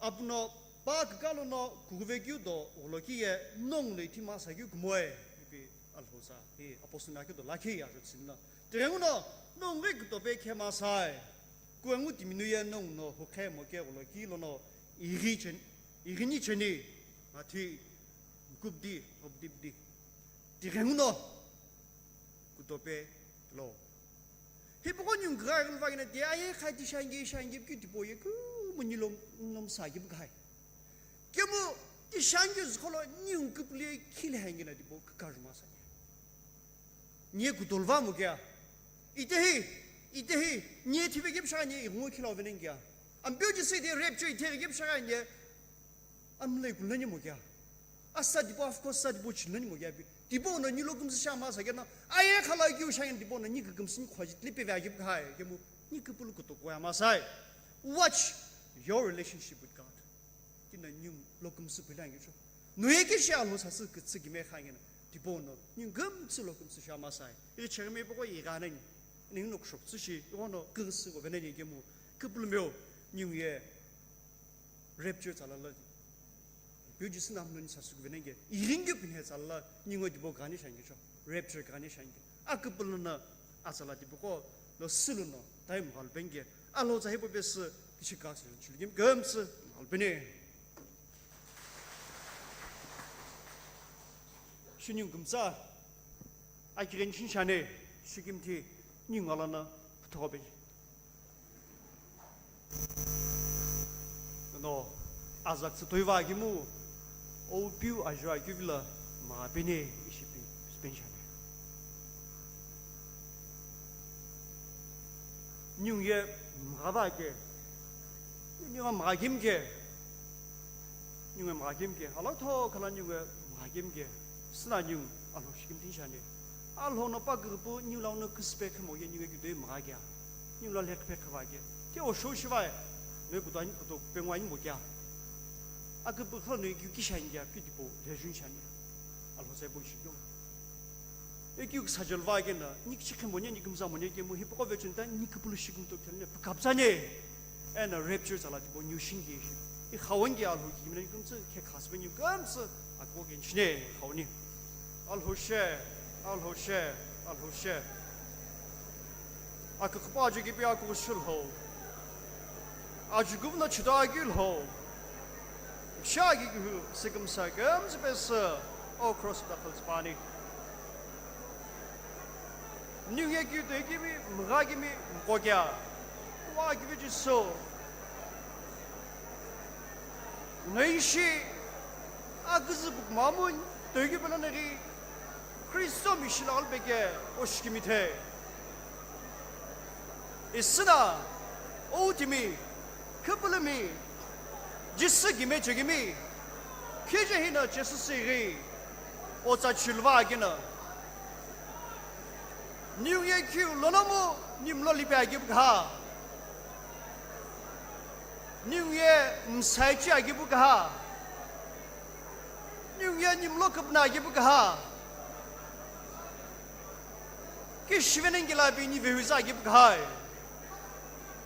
Apuno pa kükalo no kukuve keu do gholoki ye nongu no ithi masa keu kumoe. Ipi Alhou sa, hi apostle na keu do lakhi ya ro tsini no. Tighenguno, nongu ghi kutope khe masai. Kuengu timinu ye nongu no hukhe mo ke gholoki lono ighi chen-, ighini cheni, mathi, mkupdi, hopdipdi. Tighenguno, kutope lo. Hipaqo ningu kghai ghulva kena ti aye kha ti shange, shange pu keu tipau ye kumu nilom, nilom sa kipu kahai. Kemu ti shange zükholo ningu küpülü ye khile hange na tipau kükajuma sa ke. Niye kutolva mo kea? Itehi, itehi, niye thive kepu shagha niye ighungu khila uvenengi kea? Ampeu Jisü itehi rapture itehi kepu shagha niye amlai kulnani mo kea? Asa tipau, of course, sa tipau chilnani mo kea pi? Tipau no ni lo kümsü sha masa kena, aye khala kiu shagha tipau no ni kükümsü ni khwaji tlipe ve agipu kahai, kemu ni küpülü kutokuwa masai. Watch your relationship with God. Tina ningu lo kümsü pila ngi cho. Nuye ke shi Alhou sasü kütsü kime kha ngi na. Tipau no ningu kümsü lo kümsü sha masai. Ighi cheghi me poko igha nani. Ningu no kushok tsü shi, ighono kümsü ko venani kemu. Küpülümi o, ningu ye rapture tsala la. Ampeu Jisü na mloni sasü kuvenenge. Iringi pinhe tsala la, ningu tipau kani shangi cho. Rapture kani shangi. Aküpülü no atsala tipaqo lo sülu no time ghalpenge. Alhou tsa hipau pesü kishi kasü chilgim kümsü ghalpene. Shining kümtsa, akigen shin shane, shikimthi, ningu alana, püthope. No, azak tsü toiva akimu, ou piu ajo akivila, mapene, ishipi, spenshane. Ningu ye mghava ke, ningu mghakim ke, ningu mghakim ke, alo tho khala ningu mghakim ke, sina ningu Alhou shikimthi shane. Alhou no pa küküpu ningu la uno küsüpe khemo ye ningu ye kidoi mgha kea, ningu la lheküpe khava ke. Ke o shou shivae, me kutu ani kutu pengwa ani mo kea. Aküpü khalo no ye kiu kisha ani kea, pi tipau lhejun shane. Alhou tsa ipo shikyo. Ekeu kisa jolva kena, ni kichikhe mone, ni kümza mone kemu, hipaqo vechunta, ni küpülü shikimtho khelne, pükaptsane. Ena rapture tsala tipau niu shingi ishi. I khawangi Alhou ki mina ni kümtsü, khe khaspe ni kümtsü, ako kenchine, khawani. Alhou she, Alhou she, Alhou she. Aküküpa ajo kipi aküghü shulhou. Ajo küvü no chuta akilhou. Shagi kühü sikimsa kümtsü pesü o cross da khaltsüpani. Ningu ye keu toi kimi, mgha kimi, mkokea. Wa kivi Jisü. Naishi, aküzü bukmamun, toi kivi pala naghi, Kristo mishi la alpeke, oshikimi the. Isina, outimi, küpülümi, Jisü kime chekimi, khije hina Jisü sighi, otsa chilva akina. Ninguye keu lono mu nimlo lipe agipu kaha. Ninguye msaichi agipu kaha. Ninguye nimlo kupna agipu kaha. Ki shivenengila bi ni vehuza agipu kahai.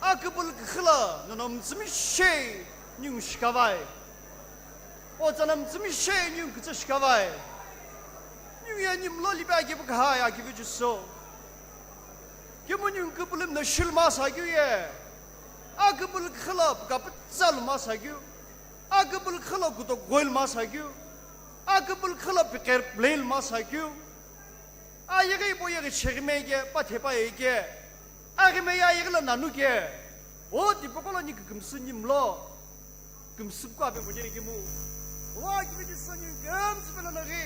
Akupulu kukhula nono mtsumi she ningu shikavai. Otsana mtsumi she ningu kutsa shikavai. Ninguye nimlo lipe agipu kahai agipu Jisü. Kemu ningu kupulu mna shilma sa keu ye. Akupulu kukhula kapatsa luma sa keu. Akupulu kukhula kuto goil ma sa keu. Akupulu kukhula piker play ma sa keu. Ayeghi ipo yeghi cheghime ke, pathepa ye ke. Aghime ye ayeghi lo nanu ke. O tipokolo ni kükümsü nimlo. Kümsüpku ape mune kemu. Wa kivi Jisü ni kümsüpe lono ghi.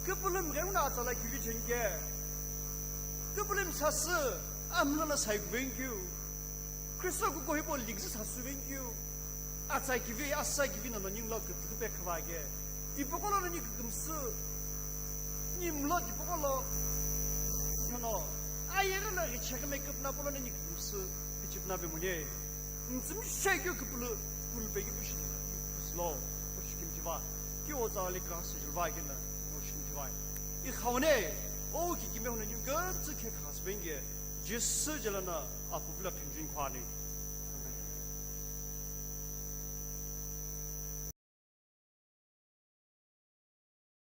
Kupulu mghengu na atsala kivi chenike. Kupulu msasü amlo lo sai kuvenkeu. Kristo kuko hipo ligzi sasu venkeu. Atsa kivi, asa kivi nono nimlo kütüpe khava ke. Tipokolo ni kükümsü. Nimlo tipokolo. Nono. Ayeghi lo ghi cheghime kupna polo ni kükümsü. Pichipna pe mune. Mtsumi she keu kupulu, kupulu pe keu pushi na, kupulu lo, pushi kimchiva. Ki otsali ka sujulva kena, no shimchiva. I khaune, o ki kime hone nyu gantsu ke khas benge, Jisü jelana, apuvula khinjin khwane.